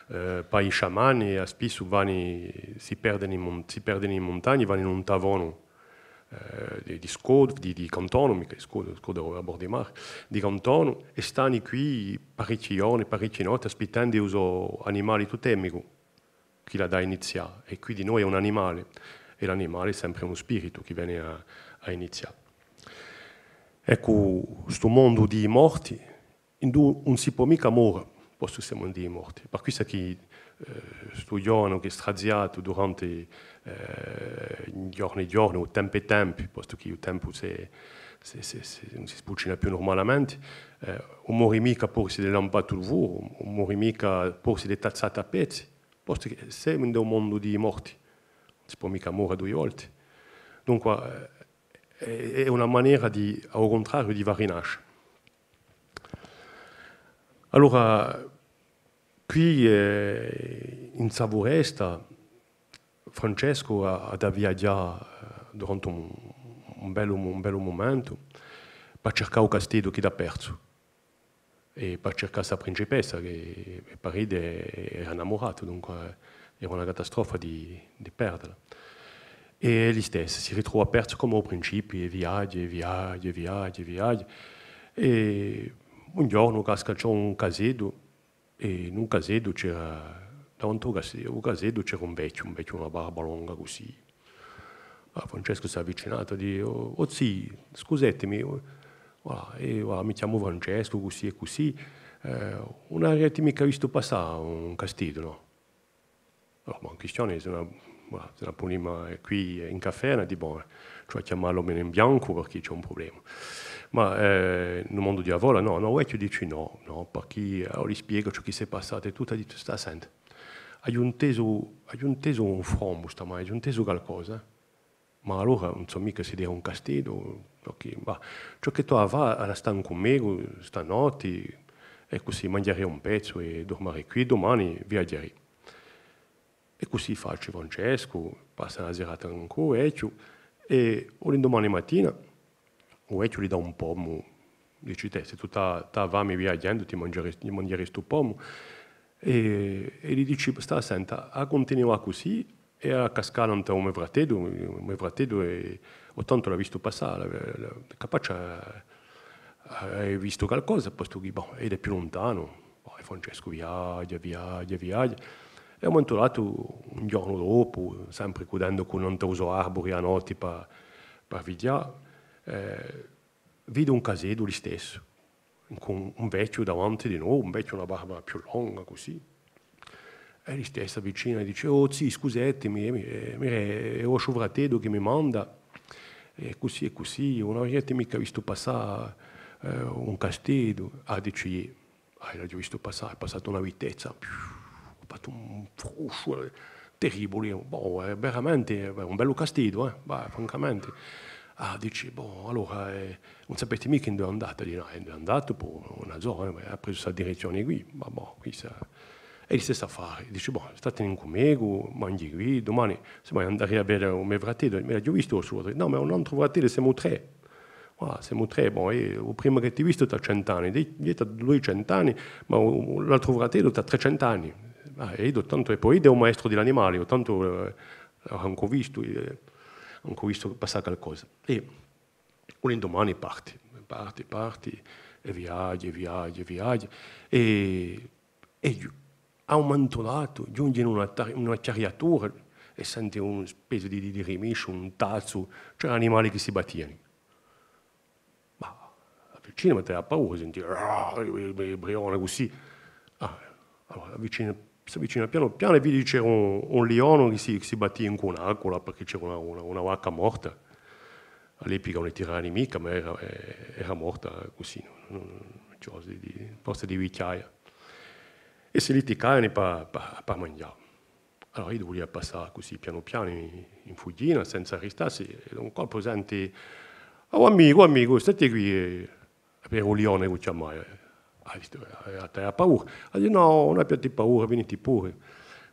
Eh, pà i sciamani, à spissu vani, si perdini in mun-, si perdini in muntagna, vani in un tavonu, eh, di, di Scoddu, di, di Cantonu, micca di Scoddu, Scoddu era à bordu di mari, di Cantonu, è stani quì parechji ghjorni, parechji notti, aspittendu u so animali totemicu chì l'hà da inizià, è quì dinò hè un animali, è l'animali hè sempri un spiritu chì veni à, à inizià. Eccu, stu mondu di i morti, induve ùn si pò micca mora, postu chì semu in i morti. Par quissa chì, eh, stu ghjovanu chì hè straziatu durante, eh, ghjorni è ghjorni, o tempi è tempi, postu chì u tempu s'hè, s'hè, s'hè, s'hè, ùn si spuccina più nurmalamenti, eh, ùn mori micca puru s'ellu hè lampatu u furu, ùn mori micca puru s'ellu hè tazzatu à pezzi, postu chì semu in un mondu di morti, ùn si pò micca mora dui volti. Dunque, eh, hè, hè una manera di, à u cuntrariu, di fà rinascia. Allora, quì, eh, in sta furesta, Francescu hà, hà da viaghjà, eh, durante un, un bellu, un bellu mumentu, pà circà u casteddu chì l'hà persu. È pà circà sta principessa chì, eh, paridi, era innamuratu, dunque, eh, era una catastrofa di, di perdela. È listessu, si ritrova persu cum'è à u principiu, è viaghja, è viaghja, è viaghja, è viaghja. È un ghjornu casca, ci hè un caseddu, è in un caseddu c'era, davanti à u case-, u caseddu c'era un vechju, un vechju cù una barba longa cusì. Allora Francescu s'hè avvicinatu, hà dittu: "O, o zì, scusatemi, o-, voilà, eiu, voilà, mi chjamu Francescu, cusì è cusì, eh, ùn avareti micca vistu passà un casteddu, nò?" Allora, bon, in quistione, s'è ùn, voilà, s'è ùn punimu quì in caffè, ùn dicu, bon, ci vole à chjamà l'omu in biancu perchè ci hè un prublema. Ma, eh, in u mondu di a fola, nò, nò, u vechju dici nò, nò, perchè, eh, allora li spiegu ciò chì s'hè passatu è tuttu, hà dittu: "Stà à sente, aghju intesu, aghju intesu un frombu stamane, aghju intesu calcosa, eh. Ma allora ùn sò micca s'ellu era un casteddu, perchè, ma ciò chì tù hai da fà, hai da stà cù mè stanotti, è cusì manghjarè un pezzu è durmarè quì, dumani viaghjarè." È cusì face Francescu, passa una serata incù u vechju, è u lindumani matina, u vechju li dà un pomu, dici: "Tè, s'è tù t'hà, t'hà fami viaghjendu, ti manghjarè, ti manghjarè stu pomu." È, è li dici: "Stà à sente, hà da cuntinuà cusì, è hà da cascà nant'à u me frateddu, u me frateddu hè, o tantu l'hà vistu passà, l'hà, l'hà, capace hà, hà vistu calcosa, postu chì, bon, ed hè più luntanu." Poi Francescu viaghja, viaghja, viaghja. È à un mumentu datu, un ghjornu dopu, sempre cudendu cù nant'à u so arburi a notti pà, pà vighjà, eh, vidi un caseddu listessu, cù un, un vechju davanti di novu, un vechju cù una barba più longa, cusì. È listessu s'avvicina è dici: "O zì, scusatemi, eh, mi, eh, mi, hè u vostru frateddu chì mi manda, è cusì è cusì, ùn avareti micca vistu passà, eh, un casteddu?" Ah, dici: "Ah, l'aghju vistu passà, hè passatu à una vitezza, più, hà fattu un frusciu, eh, terribule, boh, hè veramente, hè un bellu casteddu, eh, bah, francamente." Ah, dici: "Boh, allora, eh, ùn sapeti micca induve hè andatu?" Dici: "Nò, induve hè andatu, po ùn la sò, eh, hà presu sta direzzione quì, ma boh, quì s'hà." È listessu affare, dici: "Boh, statene cù mè, manghji quì, dumani, s'è vogliu andarè à vede u me frateddu, mi l'aghju vistu u so frateddu?" "Nò, ma un antru frateddu, semu trè." "Ah, semu trè, bon, è u primu chì t'hà vistu t'hà cent'anni, di-, di-, t'hà duicentu anni, ma u, u, l'altru frateddu t'hà trecentu anni." "Ah, è eiu tantu, è po eiu hè u maestru di l'animali, eiu tantu, eh, ancu vistu, eh, ancu vistu passà calcosa." È u lindumani parti, parti, parti, è viaghja, è viaghja, è viaghja, è, è ghju-, à un mumentu datu, ghjunghji in una tar-, in una chjariatura è senti una spezia di, di, di rimisciu, un tazzu, c'erani animali chì si battiani. Ma avvicina, ma t'hai a paura, senti, ah, i, i, i brioni cusì. Ah, allora, avvicina, s'avvicina pianu pianu è vidi chì c'era un, un lionu chì si, chì si battia incù un'acula, perchè c'era una, una, una vacca morta. À l'epica ùn li tirani micca, ma era, eh, era morta cusì, nò? Ùn, ùn, cose di, di, forse di vichjaia. È si liticaiani pà, pà, pà manghjà. Allora eiu vulia passà cusì pianu pianu in, in fughjina, senza arristassi, è d'un colpu senti: "O amicu, amicu, stati quì, eh, per u lione chì chjamai." Hà dittu: "Eh, t'hai a paura?" Hà dittu: "Nò, ùn abbiati paura, viniti puru,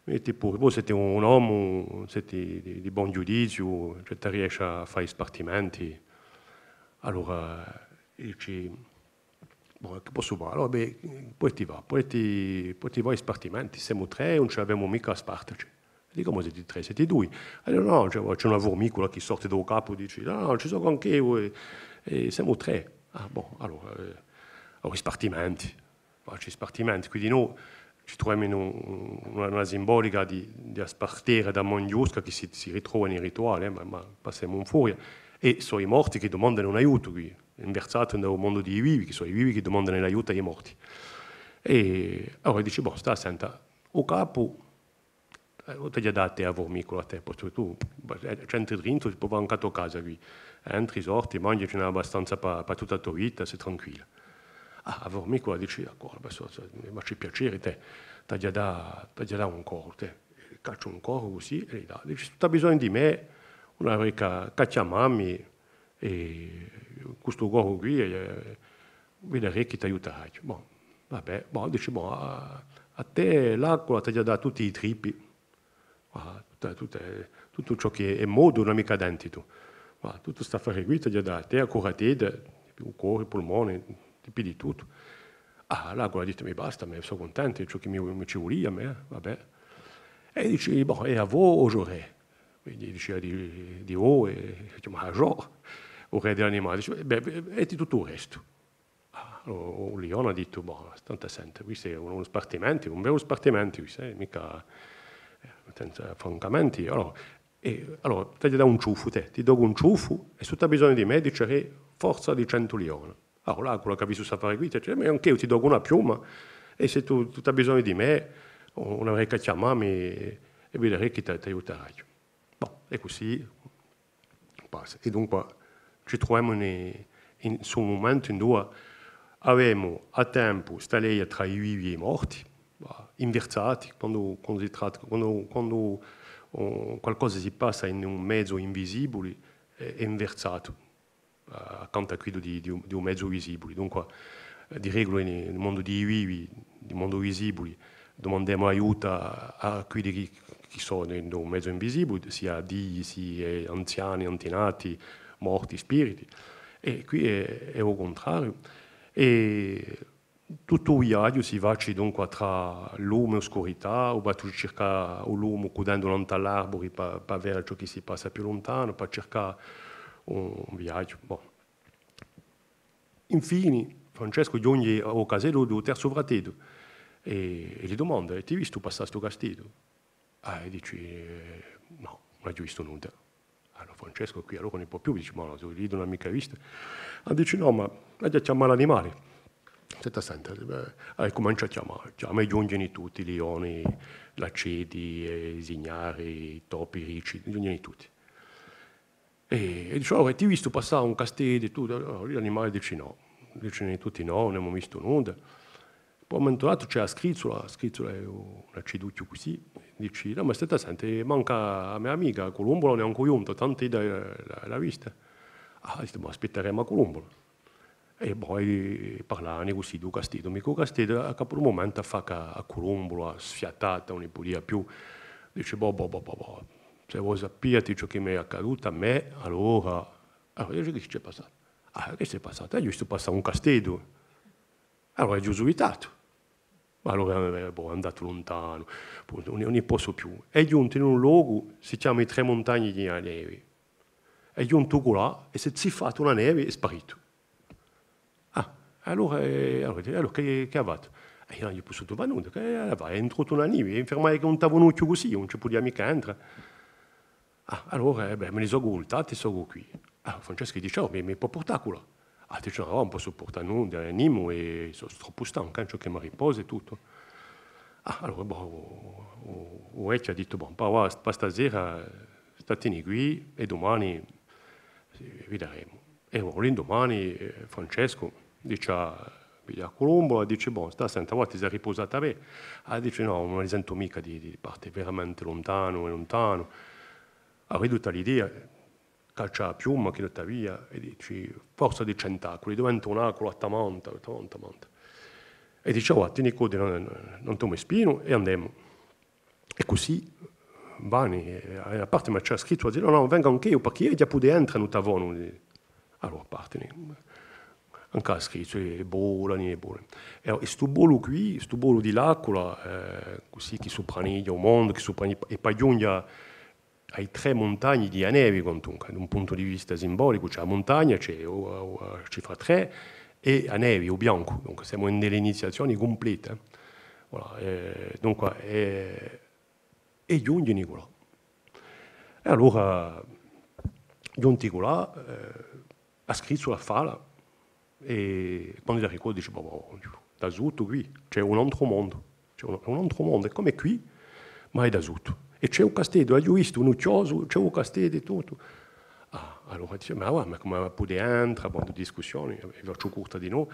viniti puru. Voi seti un omu, seti di, di bon ghjudiziu, ci t'arriesci à fà i spartimenti." Allora, dici: "Bon, chì possu fà? Allora, bè, pudeti fà, pudeti, pudeti fà i spartimenti, semu trè, ùn ci l'avemu micca à spartaci." Dicu: "Cumu seti trè? Seti dui." "Eh, nò, nò, ci hè, ci hè una furmicula chì sorti da u capu", dici, "nò, nò, ci sò anch'eiu, è, è semu trè." "Ah, bon, allora, eh, allora i spartimenti." Facci i spartimenti, quì dinò ci truvemu in un, una, una simbolica di, di a spartera, di a manghjusca chì si, si ritrova in i rituali, eh, ma, ma passemu in furia. È sò i morti chì dumandani un aiutu quì, inversatu in u mondu di i vivi, chì sò i vivi chì dumandani l'aiutu à i morti. È allora dici: "Bon, stà à sente, u capu, eh, t'aghju da dà à tè a furmicula, à tè, postu chì tù, eh, ci entri drintu, poi và ancu à a to casa quì. Entri, sorti, manghji, ci n'hè abbastanza pà, pà tutta a to vita, sì tranquilla." Ah, a furmicula dici: "D'accordu, bè, sò, sò, mi faci piacè, tè, t'aghju da dà, t'aghju da dà un coru, tè." Cacciu un coru cusì è li dà. Dici: "S'è tù t'hai bisognu di mè, ùn avereti cà, cà chjamammi, è cù stu coru quì, è, eh, viderè chì t'aiutaraghju." Bon, va bè, bon, dici: "Bon, à, à tè l'acula t'aghju da dà tutti i trippi." Ah, tutta, tutta, tuttu ciò chì hè, hè modu, ùn hè micca dentitu. Ah, tuttu st'affari quì, t'aghju da dà à tè, a curatedda, u coru, i pulmoni, ti pigli tuttu. Ah, l'acula hà dittu: "Mi basta, mi sò cuntentu, hè ciò chì mi, mi ci vulia à mè, eh, va bè." È dici: "Bon, è avà o ghjurè?" Quindi dicia di, di, oh, eh, si chjamava Jò, u rè di l'animali. Dice, bè, bè, è di tuttu u restu. Ah, u, u lione hà dittu, bò, stà à sente, questu hè un, un spartimentu, un bellu spartimentu, questu, eh, micca, eh, senza, francamente, allora, è, allora, t'aghju da dà un ciuffu, tè, ti docu un ciuffu, è s'è tù t'hai bisognu di mè, dicerè, forza di centu lioni. Allora, l'aqula chì hà vistu st'affare quì, dice, ma anch'eiu ti docu una piuma, è s'è tù, tù t'hai bisognu di mè, ùn averè chè à chjamà mi, è viderè chì t'ai-, t'aiutaraghju. Bò, è cusì passa. È dunque ci truvemu in, in stu mumentu induve avemu à tempu sta leia trà i vivi è i morti, invirsati, quandu, quandu si tratta, quandu, quandu, eh, qualcosa si passa in un mezu invisibuli, hè, hè invirsatu, eh, accantu à quiddu di, di un, di un mezu visibuli. Dunque, eh, di regula in, in u mondu di i vivi, di u mondu visibuli, dumandemu aiutu à, à quiddi chì, chì sò in un mezu invisibuli, sia dii, sia anziani, antinati, morti, spiriti. È quì hè, hè u cuntrariu. È tuttu u viaghju si faci dunque trà lume è uscurità, o pà tù circà u lumu cudendu nant'à l'arburi pà, pà vede ciò chì si passa più luntanu, pà circà un, un viaghju. Bon. Infini, Francescu ghjunghji à u casteddu di u terzu frateddu è, è li dumanda: «È t'hai vistu passà stu casteddu?» Ah, è dici: «Eh, nò, ùn aghju vistu nudda.» Allora Francescu quì allora ùn ne pò più, dici: «Ma nò, s'è ùn l'hai micca vistu.» Ah, dici: «Nò, ma aghju da chjamà l'animali.» Stette à sente, eh, è cumencia à chjamà, chjama è ghjunghjini tutti, i lioni, l'aceddi, eh, i signari, i topi, i ricci, ghjunghjini tutti. È, è dice: «Oh, è t'hai vistu passà un casteddu è tuttu?» Allora l'animali dici: «Nò.» Dicini tutti: «Nò, ùn emu vistu nudda.» Po à un mumentu datu ci hè a scrizzula, a scrizzula hè u-, un aciducciu cusì, dici: «Nò, ma stette à sente, manca a me amica, a culumbula, ùn hè ancu ghjunta, tantu idda l'hà, l'hà vista.» Ah, dici: «Ma aspitteremu a culumbula.» È poi parlani cusì di u casteddu, micca u casteddu, à capu d'un mumentu affaca a culumbula, sfiatata, ùn ne pudia più. Dici: «Bò, bò, bò, bò, bò, s'è vo sapiati ciò chì m'hè accadutu à mè, allora.» Allora dici: «Chì s'hè passatu?» «Ah, chì s'hè passatu? Aghju vistu passà un casteddu.» Allora aghju subitatu. Ma allora, eh, bò, hè andatu luntanu, po ùn, ùn ne possu più. Hè ghjuntu in un locu, si chjama i Trè Muntagni di a Nevi. Hè ghjuntu culà è s'hè ziffatu in a nevi è hè sparitu. Ah, allora, eh, allora, allora chì, chì hà fattu? Eh, eiu ùn aghju pussutu fà nudda, chì hà da fà? Hè intrutu in a nevi, hè infermatu cù un tavunucciu cusì, ùn ci pudia micca entra. Ah, allora, eh, bè, mi ni sò vultatu è sò quì. Ah, Francescu dici: «Oh, mi, mi pò purtà culà?» Ah, dici: «Nò, ùn possu purtà nudda, eh, nimu, è sò troppu stancu, eh, ci hè chì mi riposi è tuttu.» Ah, allora, bò, u, u, u vechju hà dittu: «Bò, pà, pà stasera, statini quì è dumani, eh, videremu.» È allora, l'indumani, eh, Francescu dici à, piglia a culumbula, dici: «Bò, stà à sente, avà ti sè ripusatu bè?» Ah, dici: «Nò, ùn mi sentu micca di, di parte veramente luntanu è luntanu.» Avia tutta l'idea, caccia a piuma chì l'avia è dici: «Forza di cent'aculi, diventu un'acula tamanta, tamanta, tamanta.» È dici: «Avà, tini coddi, ùn, ùn, ùn tù mi spinu è andemu.» È cusì vani, eh, à parte, ma ci hè a scrizzula, dici: «Nò, nò, vengu anch'eiu, perchè eiu aghju da pudè entra in u tavunucciu.» Allora partini. Ancu a scrizzula, è volani, è volani. È, è stu volu quì, stu volu di l'acula, eh, cusì chì supraniglia u mondu, chì supraniglia, è pà ghjunghja à i Trè Muntagni di a Nevi, quantunque, da un puntu di vista simbolicu, ci hè a muntagna, ci hè u, u, a cifra trè, è a nevi, u biancu, dunque semu in l'iniziazioni cumpleta. Voilà, eh, dunque, eh, è ghjunghjini culà. È allora, ghjunti culà, eh, a scrizzula fala, è quandu a ricorda dici: «Bò, bò, da sottu quì, ci hè un antru mondu, ci hè un, un antru mondu, hè cum'è quì, ma hè da sottu. È ci hè u casteddu, aghju vistu un chjosu, ci hè u casteddu è tuttu.» Ah, allora dici: «Ma guarda, ma cumu pudè entra?» Bon, discussioni, è facciu curta dinò.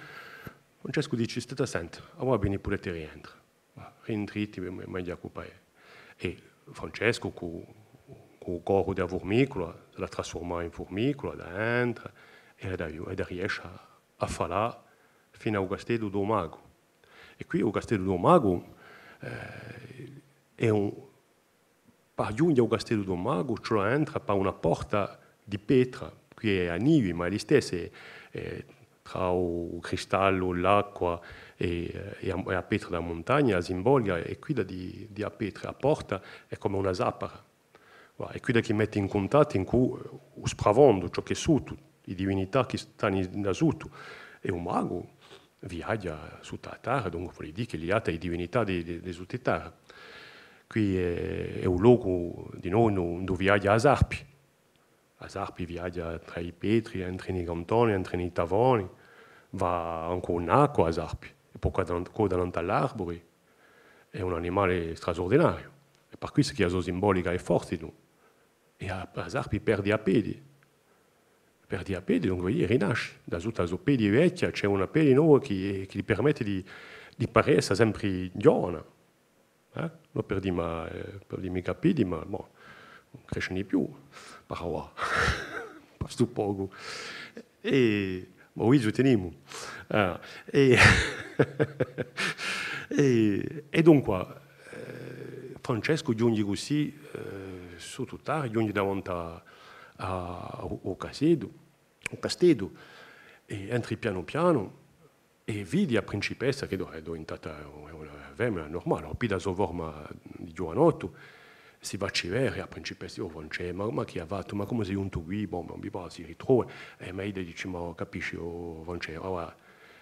Francescu dici: «Stà à sente, avà vi ni pudeti rientra.» Ma rientriti, ma, ma, ma Ghjacupu, eh. È Francescu cù, cù u corru di a furmicula, l'hà trasfurmatu in furmicula, da entra, è da, è da riesce à, à falà finu à u casteddu di u magu. È quì u casteddu di u magu, eh, hè un, pà ghjunghja à u casteddu di u magu, ci vole à entra pà una porta di petra, quì hè a nivi, ma hè listessu, hè, hè trà u cristallu, l'acqua è, è a, è a petra di a muntagna, a simbolica hè quidda di, di a petra, a porta hè cum'è una zapara. Voilà, hè quidda chì metti in cuntattu incù, eh, u sprafondu, ciò chì hè sottu, i divinità chì stani in, in sottu, è u magu viaghja sottu à a tarra, dunque voli dì chì hè liatu à i divinità di, di, di sottu à tarra. Quì hè, hè u locu di noi, induve viaghja a sarpi. A sarpi viaghja trà i petri, entre i cantoni, entre i tavoni, và ancu in acqua a sarpi, è po coda, coda nant'à l'arburi, hè un animali strasurdinariu. Hè per quissa chì a so simbolica hè forti, nò? È a, a sarpi perdi a pedi. Perdi a pedi, dunque, è rinasci. Da sottu à a so pedi vechja, ci hè una pedi nova chì, chì li permetti di, di paresse sempri ghjovana. Eh? Nò per dì, ma, eh, per dì micca pedi, ma, bon, ùn crescini più, par avà. Basta un pocu. È, ma u viziu tenimu. Ah, è, è, è dunque, eh, Francescu ghjunghji cusì, eh, sottu à a tarra, ghjunghji davanti à, à u, u caseddu, u casteddu, è entri pianu pianu, è vidi a principessa chì hè, hè diventata una, una femina nurmale, hà pigliatu a so forma di ghjuvanottu, si faci vede a principessa, oh, Francè, ma, ma chì hà fattu? Ma cumu sì ghjuntu quì? Bon, ma mi pare si ritrova, è ma idda dici, ma capisci, oh, Francè, ma guarda,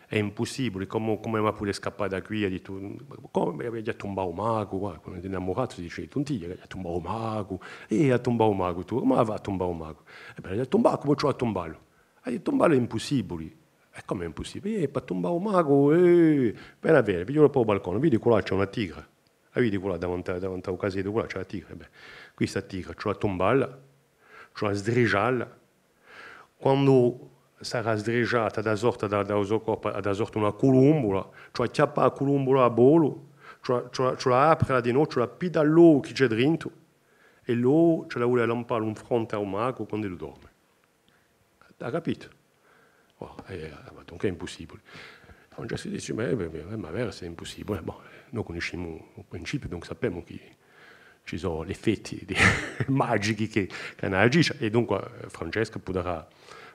hè impussibuli, cumu, cumu emu da pudè scappà da quì? Hà dittu, cumu, aghju da tumbà u magu, guarda, quandu hè innamuratu si dici, tuntì, aghju da tumbà u magu, è aghju da tumbà u magu, tù, cumu hà da tumbà u magu? È bè, aghju da tumbà, cumu ci vò à tumballu? Aghju da tumballu hè impussibuli. È cumu hè impussibuli? Eh, pà tumbà u magu, eh, veni à vede, fighjula po u balconu, vidi culà ci hè una tigra. A vidi culà davanti, davanti à u caseddu, culà ci hè a tigra. Eh bè, quista tigra, ci vò à tumballu, ci vò à sdrigiallu. Quandu sarà sdrigiata, hà da sorta da, da u so corpu, hà da sorta una culumbula, ci vò à chjappà a culumbula à volu, ci vò à, ci vò à, ci vò à aprila dinò, ci vò à piddà l'ovu chì ci hè drintu, è l'ovu ci vò à lampallu in fronti à u magu quand'ellu dormi. Hà capitu? Bon, eh, eh, ma dunque hè impussibuli. Francescu dici, ma, eh, ma, ma, ma vera, hè impussibuli. Bon, noi cunniscimu u principiu, dunque sapemu chì ci sò l'effetti di, magichi chì, chì anu da agisce. È dunque, eh, Francescu pudarà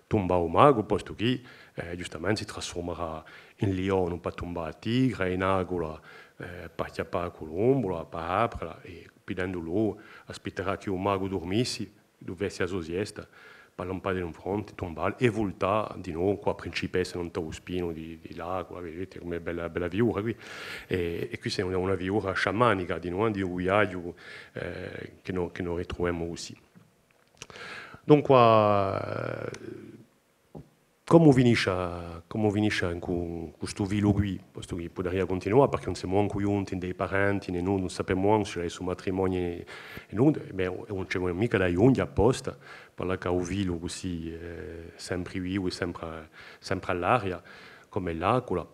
tumbà u magu, postu chì, eh, ghjustamenti si trasfurmarà in lionu pà tumbà a tigra, in acula, eh, pà chjappà a culumbula, pà aprila, è pidendu l'ovu, aspittarà chì u magu durmissi, duvessi a so siesta, pà lampalli in fronti, tumbà è vultà dinò cù a principessa nant'à u spinu di, di l'acula, viditi cum'hè bella, bella fiura quì. È, è quista hè una, una fiura sciamanica dinò, di u viaghju, eh, chì no, chì no ritruvemu cusì. Dunque, eh, Cumu finisce, cumu finisce cù, cù stu filu quì? Postu chì pudaria cuntinuà, perchè ùn semu mancu ghjunti ind'è i parenti, nè nunda, ùn sapemu mancu s'ellu hè stu matrimoniu è, è nunda, è bè, ùn ci hè micca da ghjunghja apposta, par lassà u filu cusì, eh, sempri vivu è sempri, sempri à l'aria, cum'è l'acula.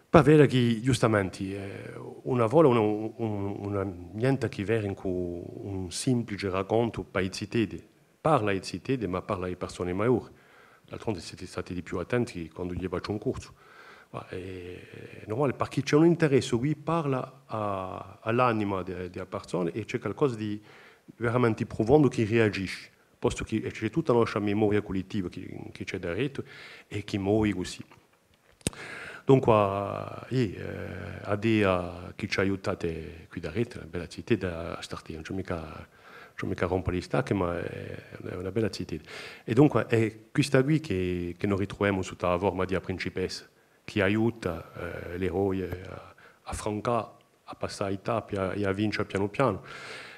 Pà veda chì, ghjustamenti, eh, una fola, una, un, una, nienti à chì veda cù un simplice racontu pà i ziteddi, parla à i ziteddi, ma parla à i parsoni maiori. D'altronde seti stati di più attenti quandu eiu facciu un corsu. Ma hè, hè nurmale, perchè ci hè un interessu quì, parla à, à l'anima di, di a parsona è ci hè qualcosa di veramenti prufondu chì riagisce, postu chì, è ci hè tutta a nostra memoria cullettiva chì, chì ci hè daretu è chì movi cusì. Dunque, iè, eh, a dea chì ci hà aiutati quì daretu, una bella zitedda à stà, ùn ci hè micca, ùn ci hè micca à rompa li stacchi, ma hè una, una bella zitedda. È dunque, hè quista quì chì, chì no ritruvemu sottu à a forma di a principessa, chì aiuta, eh, l'eroe à, à francà, à passà i tappi, à, è à vince pianu pianu.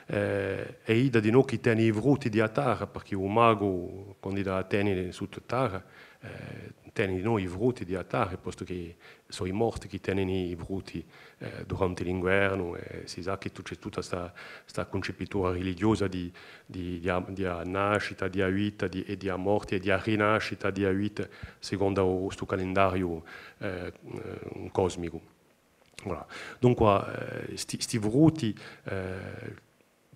Eh, è idda dinò chì teni i frutti di a tarra, perchè u magu, quandu hà da tenili sottu tarra, eh, teni dinò i frutti di a tarra, postu chì sò i morti chì tenini i frutti, eh, duranti l'inguernu, è si sà chì tù, ci hè tutta sta, sta cuncipitura relighjosa di, di, di a, di a nascita, di a vita, di, è di a morti, è di a rinascita di a vita, secondu stu calendariu, eh, eh, cosmicu. Voilà. Dunque, eh, sti, sti frutti, eh,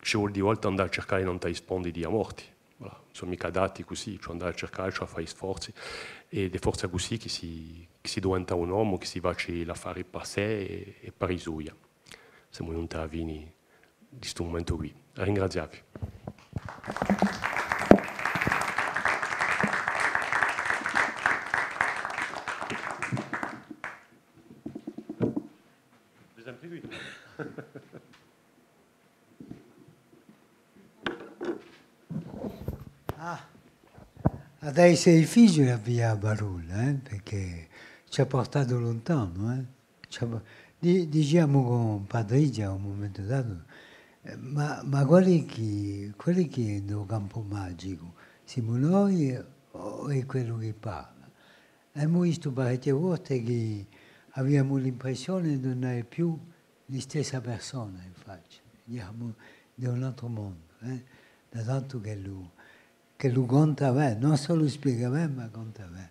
ci voli di volte andà à circalli nant'à i spondi di a morti. Voilà. Ùn sò micca dati cusì, ci voli andà à circalli, ci voli à fà i sforzi. È hè forse cusì chì si, chì si diventa un omu, chì si faci l'affari pà sè è, è pà i soi. Semu ghjunti à a fini di stu mumentu quì. À ringrazià vi. Ma da esse difficiule à piglià a parolla, eh, perchè ci hà purtatu luntanu, eh. Ci hà pu-, di-, diciamu cù Patrizia à un mumentu datu, eh, ma, ma quale hè chì, quale hè chì hè in u campu magicu? Simu noi o hè quellu chì parla? Emu vistu parechje volte chì aviamu l'impressione di ùn avè più listessa persona in faccia, dicemu, di un altru mondu, eh? Da tantu ch'ellu, ch'ellu conta bè, ùn solu spiega bè, ma conta bè.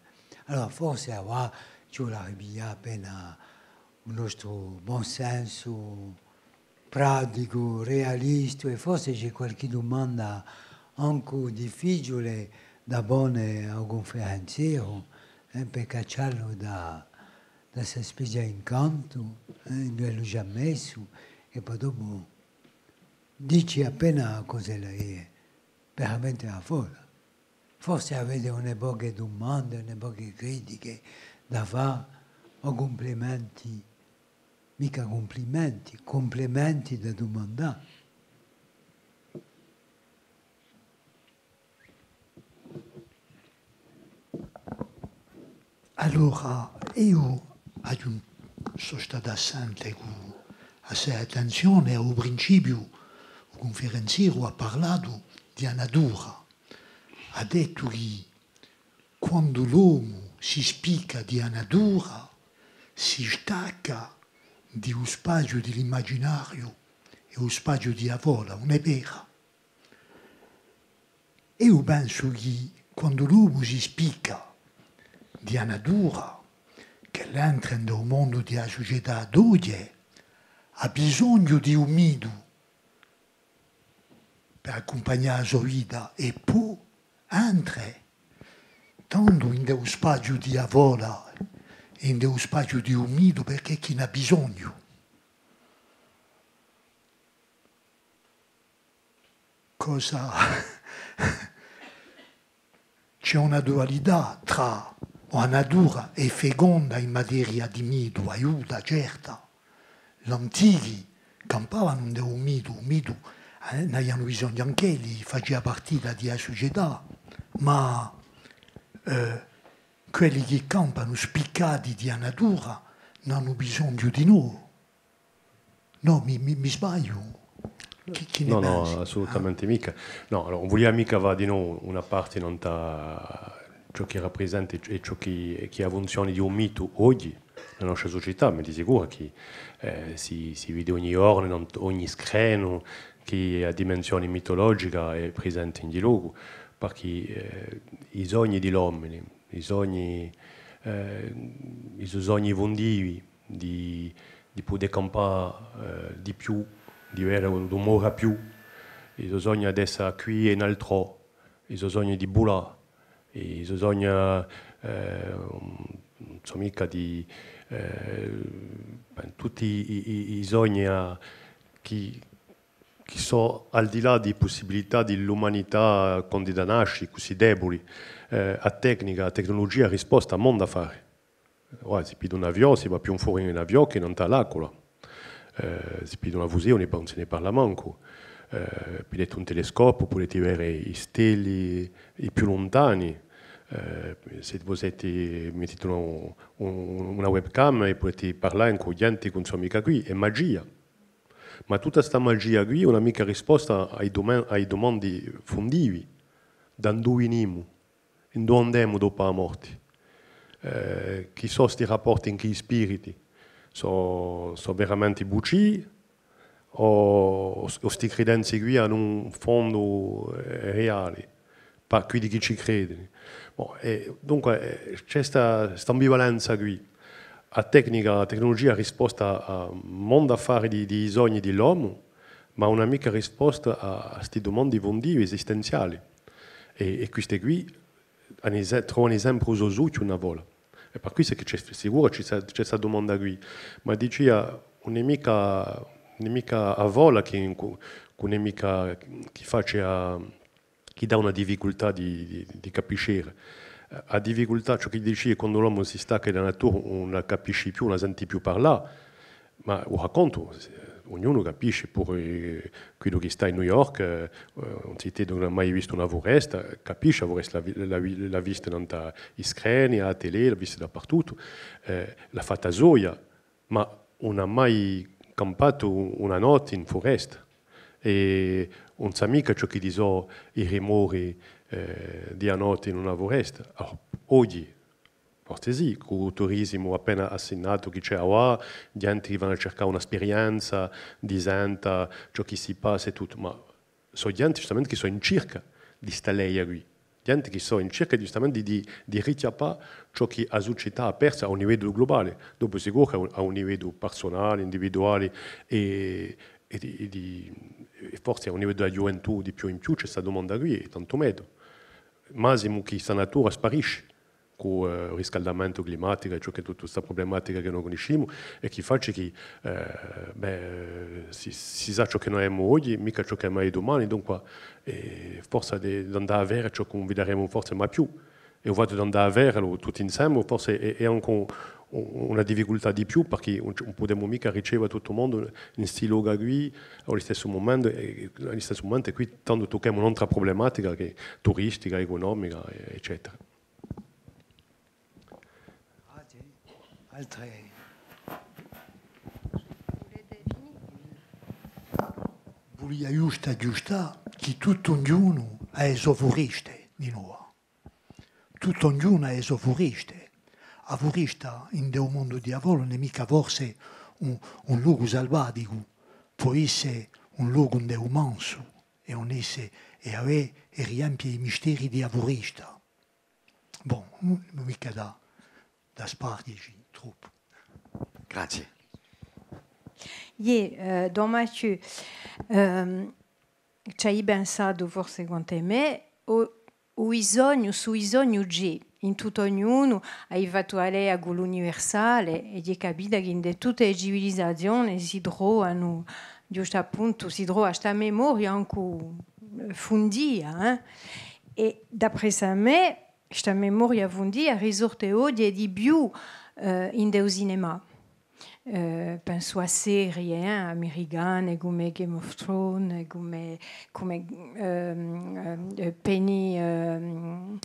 Allora, forse avà ci vulerà à ripiglià appena u nostru bon sensu praticu, realistu, è forse ci hè qualchì dumanda ancu difficiule da pone à u cunferenzieru, eh, per cacciallu da, da sta spezia d'incantu, eh, induve l'hà messu, è po dopu dici appena cosa hè veramente a fola. Forse avete une poche dumande, une poche critiche da fà, o cumplimenti, micca cumplimenti, cumplimenti da dumandà. Allora, eiu aghju, sò statu à sente cù assai attenzione, à u principiu, u cunferenzieru hà parlatu di a natura. Hà dettu chì quandu l'omu si spicca di a natura, si stacca di u spaziu di l'imaginariu è u spaziu di a fola, ùn hè vera? Eiu pensu chì quandu l'omu si spicca di a natura, ch'ellu entre in u mondu di a sucetà d'oghje, hà bisognu di u mitu per accumpagnà a so vita, è po entre tandu in u spaziu di a fola è in u spaziu di u mitu, perchè chì n'hà bisognu. Cosa? Ci hè una dualità trà a natura hè feconda in materia di mitu, aiuta, certa. L'antichi campavanu in u mitu, u mitu, eh, n'avianu bisognu anch'elli, facia partita di a sucetà, ma, eh, quelli chì campanu spiccati di a natura n'anu bisognu di noi. Nò, mi, mi, mi sbagliu? Chì, chì ne pensi? Nò, nò, assolutamente micca. Nò, allora, ùn vulia micca fà di noi una parte nant'à ciò chì raprisenta è ciò chì, chì hè a funzione di u mitu oghje, in a nostra sucetà, ma di sicuru chì, eh, si, si vede ogni ghjornu, in ogni screnu, chì a dimensione mitologica hè prisente in ogni locu, perchè, eh, i sogni di l'omini, i sogni, eh, i so sogni fundivi, di, di pudè campà, eh, di più, di vede un, un mora più, i so sogni d'esse quì è in altrò, i so sogni di vulà, i so sogni, eh, ùn sò micca di, eh, bè, tutti i, i, i sogni, eh, chì, chì sò al di là di pussibilità di l'umanità quandu da nasci, cusì debuli, eh, a tecnica, a tecnulugia hà rispostu à monda affari. Ora, si piglia un aviò, si và più in fora in aviò chè nant'à l'acula. Eh, si piglia una fusee, ùn si ne parla mancu. Eh, pigliate un telescopiu, pudete vede i stelli, i più luntani. Eh, s'è vo vulete, mettite un, un, una webcam è pudete parlà cù ghjente chì ùn sò micca quì, hè magia. Ma tutta sta magia quì ùn hà micca risposta à i dume-, à i dumandi fundivi. Da induve vinimu? Induve andemu dopu a morti? Eh, chì sò sti rapporti incù i spiriti? Sò, sò veramenti bucii o, o sti cridenzi quì anu un fondu, eh, reali, pà quelli chì ci credini? Bon, è dunque, eh, ci hè sta, st'ambivalenza quì. A tecnica, a tecnulugia hà rispostu à monda affari di, di i sogni di l'omu, ma ùn hà micca rispostu à, à sti dumandi fundivi, esistenziali. È, è queste quì anu se-, trovanu sempri u so suchju una fola. È per quessa chì ci hè, sicuru ci hè, ci hè sta dumanda quì. Ma dicia, ùn hè micca, ùn hè micca a fola chì, chì ùn hè micca chì face a, chì dà una difficultà di, di, di capiscere. A difficultà, ciò chì dici, quandu l'omu si stacca di a natura, ùn la capisci più, ùn la senti più parlà, ma u racontu, Ognunu capisce, puru, eh, quellu chì stà in New York, eh, un ziteddu chì ùn hà mai vistu una furesta, capisce a furesta, l'hà vi-, l'hà vi-, l'hà vista nant'à i screni, à a tele, l'hà vista dapertuttu, eh, l'hà fatta soia, ma ùn hà mai campatu una notte in furesta. È ùn sà micca ciò chì sò i rimori, eh, di a notte in una furesta. Allora, oghje, forse sì, cù u turisimu appena assinnatu chì ci hè avà, ghjente chì vanu à circà una sperienza di senta ciò chì si passa è tuttu, ma sò ghjente ghjustamente chì sò in circa di sta leia quì, ghjente chì sò in circa ghjustamente di, di, di richjappà ciò chì a sucetà hà persu à un liveddu glubale, dopu sicuru chì à un, à un liveddu persunale, individuale è, è di, è di, è forse à un liveddu di a ghjuventù di più in più ci hè sta dumanda quì, è tantu megliu. Massimu chì sta natura sparisce cù, eh, u riscaldamentu climaticu è ciò chì hè tutta sta prublematica chì no cunniscimu è chì face chì, eh, bè, eh, si, si sà ciò chì no avemu oghje, micca ciò chì avemu dumane, dunque, eh, forse di, d'andà à vede ciò chì ùn vidaremu forse mai più. È u fattu d'andà à vedelu tutti inseme, forse hè, hè ancu un, una difficultà di più, perchè ùn, ùn pudemu micca riceve tuttu u mondu in sti lochi quì, à u listessu mumentu, è, à u listessu mumentu, è quì tandu tucchemu un'antra prublematica chì hè turistica, ecunomica, è-, eccetera. Altre? Vulia ghjustu aghjustà chì tuttu ognunu hà e so fureste, di novu. Tuttu ognunu hà e so fureste. A furesta, ind'u mondu di a fola, ùn hè micca forse un, un locu salvaticu, pò esse un locu ind'u mansu, è ùn esse, è avè, è riempie i misteri di a furesta. Bon, ùn, ùn micca da, da sparghjeci troppu. Grazie. Iè, eh, Don Mathieu, ehm, ci ai pensatu forse quant'è mè, o, u bisognu, stu bisognu ci hè in tuttu ognunu, ai fattu a leia cù l'universale, è ci hè capita chì in tutte e civilisazione si trovanu, ghjustu appuntu, si trova sta memoria ancu, eh, fundia, eh. È d'après à mè, sta memoria fundia risorte oghje di più, eh, ind'u cinemà. Eh, pensu à serie, eh, americane cum'è Game of Thrones, cum'è, cum'è, ehm, ehm, eh, Penny, ehm,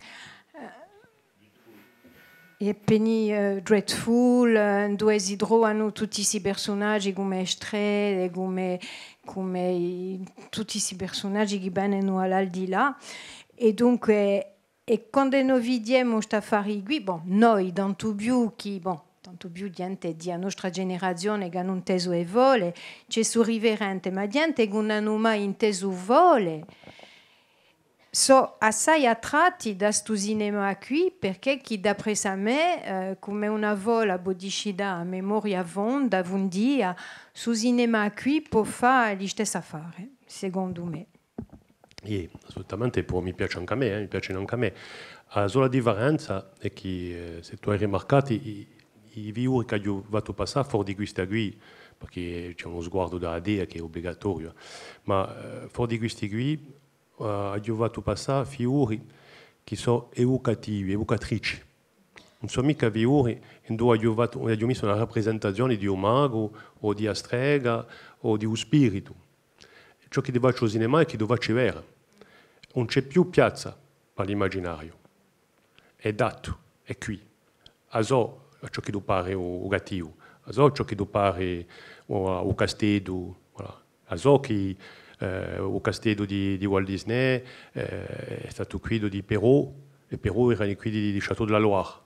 eh, è Penny, eh, Dreadful, eh, induve si trovanu tutti sti persunaghji cum'è e strelle, cum'è, cum'è i, tutti sti persunaghji chì venenu à l'aldilà. È dunque, è quand'è no vidimu st'affari quì, bon, noi, tantu più chì, bon, tantu più ghjente di a nostra generazione chì anu intesu e fole, ci hè stu riferente, ma ghjente chì ùn anu mai intesu fole, sò assai attratti da stu cinemà quì, perchè chì d'après à mè, eh, cum'è una fola pò discità a memoria fonda, fundia, stu cinemà quì pò fà listessu affare, secondu mè. Iè, assolutamente, è po mi piace ancu à mè, eh, mi piacenu ancu à mè. A sola differenza hè chì, eh, s'è tù ai rimarcatu, i, i fiori ch'aghju fattu passà fora di quista quì, perchè ci hè unu sguardu da a tela chì hè ubligatoriu, eh. Ma, eh, fora di quisti quì, eh, aghju fattu passà fiori chì sò evucativi, evucatrici. Ùn sò micca fiori induve aghju fattu, aghju missu una raprisentazione di u magu o di a strega o di u spiritu. Ciò chì ti face u cinemà hè chì ti face veda. Ùn ci hè più piazza pà l'imaginariu. Hè datu, hè quì. A sò ciò chì ti pare u, u gattivu, a sò ciò chì ti pare u, u casteddu, voilà. A sò chì, eh, u casteddu di, di Walt Disney, eh, hè statu quiddu di Perrault, è Perrault erani quiddi di, di Château de la Loire.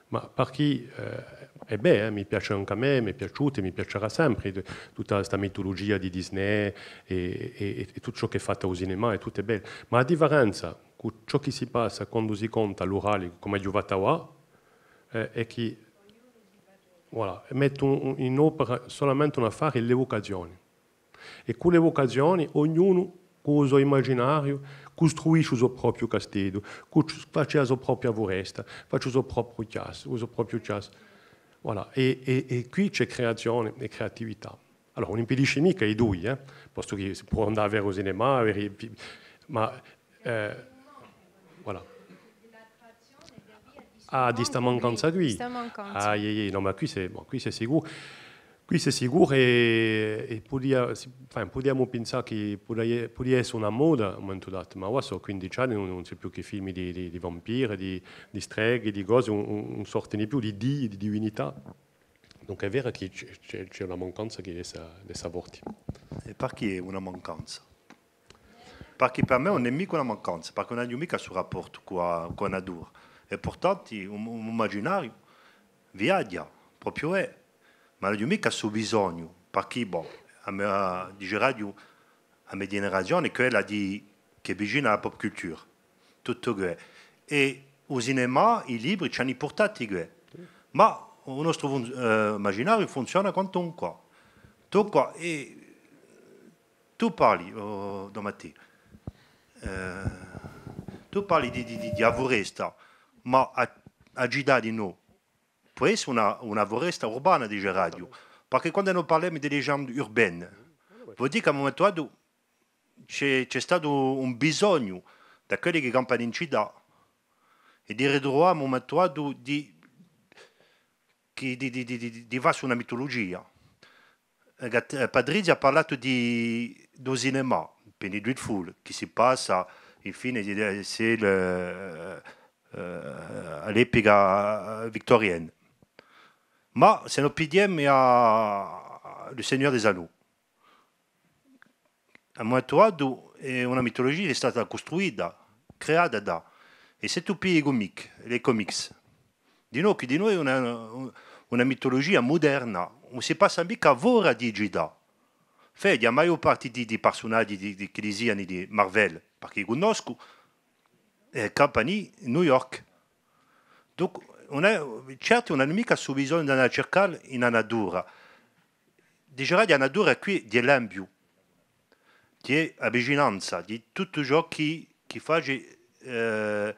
Ma parchì, eh, hè bè, eh, mi piace ancu à mè, m'hè piaciutu è mi piacerà sempre, tutta sta mitulugia di Disney è, è, è, è tuttu ciò chì hè fattu à u cinemà, è tuttu hè bellu. Ma a differenza cù ciò chì si passa quandu si conta l'urale, cum'aghju fattu avà, eh, hè chì, voilà, mettu in, in opera solamente un affare, l'evucazione. È cù l'evucazione, ognunu, cù u so imaginariu, custruisce u so propiu casteddu, cu-, face a so propria furesta, face u so propiu chjas-, u so propiu chjas-, voilà. È, è, è quì ci hè creazione è creatività. Allora, ùn impedisce micca i dui, eh, postu chì si pò andà à vede u cinemà, à vede i fi-, ma, eh, voilà. Ah, di sta mancanza quì? Di sta mancanza. Ah, iè, iè, nò, ma quì hè, bon, quì hè sicuru. Quessu hè sicuru, è, è pudia, si, enfin, pudiamu pinsà chì pudia, pudia essa una moda à un mumentu datu, ma avà sò quindeci anni, ùn, ùn ci hè più chè filmi di, di, di vampiri, di, di streghi, di cosi, ùn, ùn, ùn sortini più di dii, di divinità. Dunque hè vera chì ci hè, ci hè, ci hè una mancanza chì hè sta, hè sta forti. È parchì hè una mancanza? Parchì per mè ùn hè micca una mancanza, parchì ùn aghju micca stu rapportu cù a, cù a natura. È purtantu un, un imaginariu viaghja, propiu hè, ma ùn aghju micca stu bisognu, parchì, bon, a me, a, diceraghju, a me generazioni hè quella di, chì hè vicina à a pop culture, tuttu què. È u cinema, i libri ci ani purtatu què. Ma u nostru fun-, eh, imaginariu funziona quantunque. Dunque, è tù parli, o Don Mattè, eh, tù parli di, di, di, di a furesta, ma a, a cità dinò pò essa una, una furesta urbana, diceraghju, parchì quandu no parlemu di légende urbaine, vole dì chì à un mumentu datu ci hè, ci hè statu un bisognu da quelli chì campanu in cità è di ritruvà à un mumentu datu di, chì di, di, di, di, di fà una mitulugia. Eh, Gat-, eh, Patrizia hà parlatu di, di u cinema, Penny Dreadful, chì si passa, infine, di, di, c'est le, eh, à l'epica, eh, victorienne. Ma s'è no pigliemu à Le Seigneur des Anneaux, à un mumentu datu hè una mitulugia chì hè stata custruita, creata da, è s'è tù pigli i comic, les comics, dinò, chì dinò hè una, una mitulugia muderna, ùn si passa micca fora di i cità. Fè, a maiò parti di, di parsunaghji di, di, chì disiani di Marvel, parchì i cunnoscu, eh, campani in New York. Dunque, ùn hè, certi ùn ani micca stu bisognu d'andà à circà in a natura. Diceraghju a natura quì hè l'ambiu, hè a vicinanza, hè tuttu ciò chì, chì face, eh,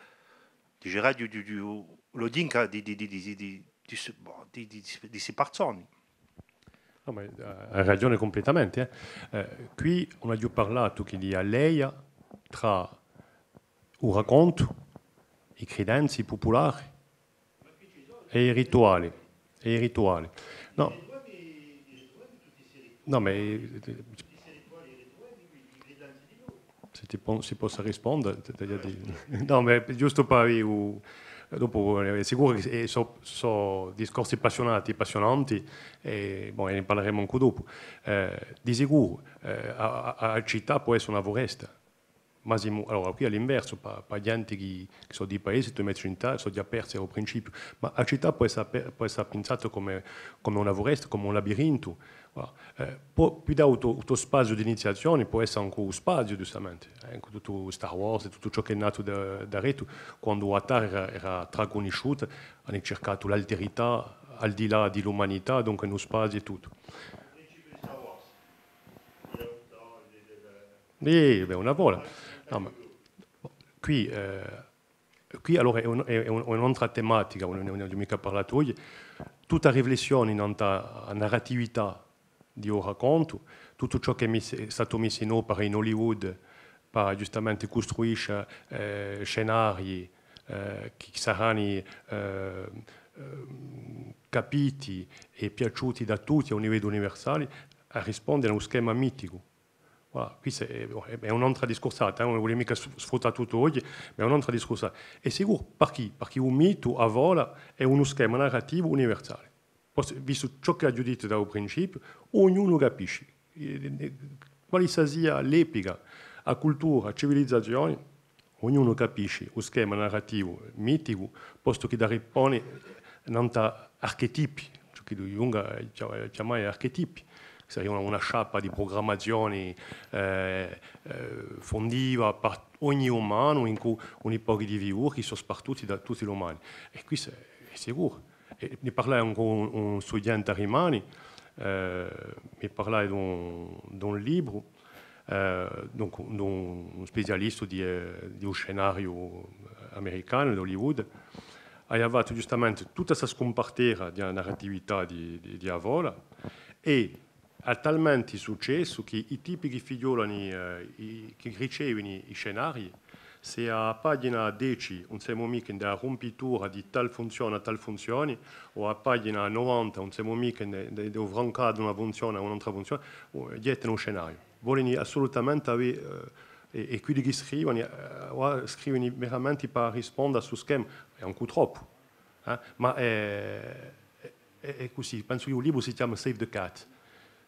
diceraghju, di, di, di, u link di, di, di, di, di, di, di, di, di, di sti parsoni. Nò, ma, eh, hai ragione cumplettamente, eh. Eh, quì ùn aghju parlatu chè di a leia trà u racontu, i cridenzi pupulari è i rituali, è i rituali. Nò. Nò, ma, eh, S'è ti po-, si possu risponde, ti, ti, ti, nò, ma ghjustu per avè u, dopu, eh, sicuru chì, eh, sò, sò discorsi appassiunati, appassiunanti, è, bon, è ne parleremu ancu dopu. Eh, di sicuru, eh, a, a, a cità pò esse una furesta. Ma simu, allora, quì à l'inversu, pà, pà ghjenti chì, chì sò di paesi, tù metti in cità, sò digià persi à u principiu. Ma a cità pò esse pe-, pò esse pinsata cum'è, cum'è una furesta, cum'è un labirintu. Voilà. Eh, po, più dà u to, u to spaziu d'iniziazioni, pò esse ancu u spaziu, ghjustamente, eh, cù tuttu Star Wars è tuttu ciò chì hè natu da, daretu, quandu Avatar era, era tracunnisciutu, ani circatu l'alterità al di là di l'umanità, dunque in u spaziu è tuttu. Iè, bè, una fola. Nò, ma quì, eh, quì allora hè un, hè un, hè un'antra tematica, ùn, ùn, ùn aghju micca parlatu oghje. Tutta a riflessione nant'à a narratività di u racontu, tuttu ciò chì hè miss-, hè statu missu in opera in Hollywood, pà ghjustamente custruisce, eh, scenarii, eh, chì sarani, eh, ehm, capiti è piaciuti da tutti à un livellu universali, à risponde à un schema miticu. Voilà, quissa hè, hè, hè un'antra discursata, eh, ùn vulia micca sf-, sfruttà tuttu oghje, ma hè un'antra discursata. È sicuru, parchì? Parchì u mitu, a fola, hè unu schema narrativu universale. Po, vistu ciò ch'aghju dittu da u principiu, ognunu capisci. Eh, eh, quali sia l'epica, a cultura, a civilizazioni, ognunu capisci u schema narrativu miticu, postu chì da riponi nant'à archetipi, ciò chì Jung chjama, chjama archetipi. Saria una, una sciappa di prugrammazioni, eh, eh, fundiva per ogni umanu, incù uni pochi di figuri chì sò spartuti da tutti l'umani. È quì hè, hè sicuru. È ne parlai cù un, un studiente arimani, eh, mi parlai d'un, d'un libru, eh, dunque, d'un, un specialistu di, eh, di u scenariu americanu, d'Hollywood, avia fattu ghjustamente tutta sta scumpartera di a narratività di, di, di a fola, è hà talmente successu chì i tipi chì fighjolani, eh, i, chì ricevini i scenarii, S'è à a pagina deci ùn semu micca in a rumpitura di tal funzione à tal funzione, o à a pagina novanta ùn semu micca in, in, in u francà d'una funzione à un'antra funzione, u-, ghjetta in u scenariu. Volini assolutamente avè, eh, è, è quelli chì scrivini, eh, avà scrivini veramenti pà risponde à stu schema, hè ancu troppu, eh? Ma hè, hè, hè cusì, pensu chì u libru si chjama Save the Cat.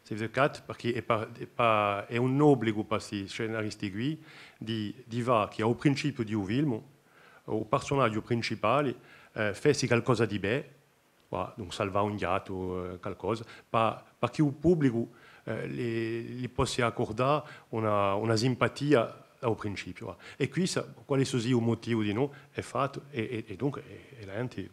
Save the Cat, perchè hè pa-, hè pa-, hè un obbligu pà sti scenaristi quì di, di fà chì à u principiu di u filmu, u parsunaghju principali, eh, fessi calcosa di bè, voilà, donc salvà un ghjattu, eh, calcosa, pà, pà chì u publicu, eh, li, li possi accurdà una, una simpatia à u principiu, voilà. È quì, sà, quali sò u motivu dinò, hè fattu, è, è, è dunque, è, è a ghjenti, eh,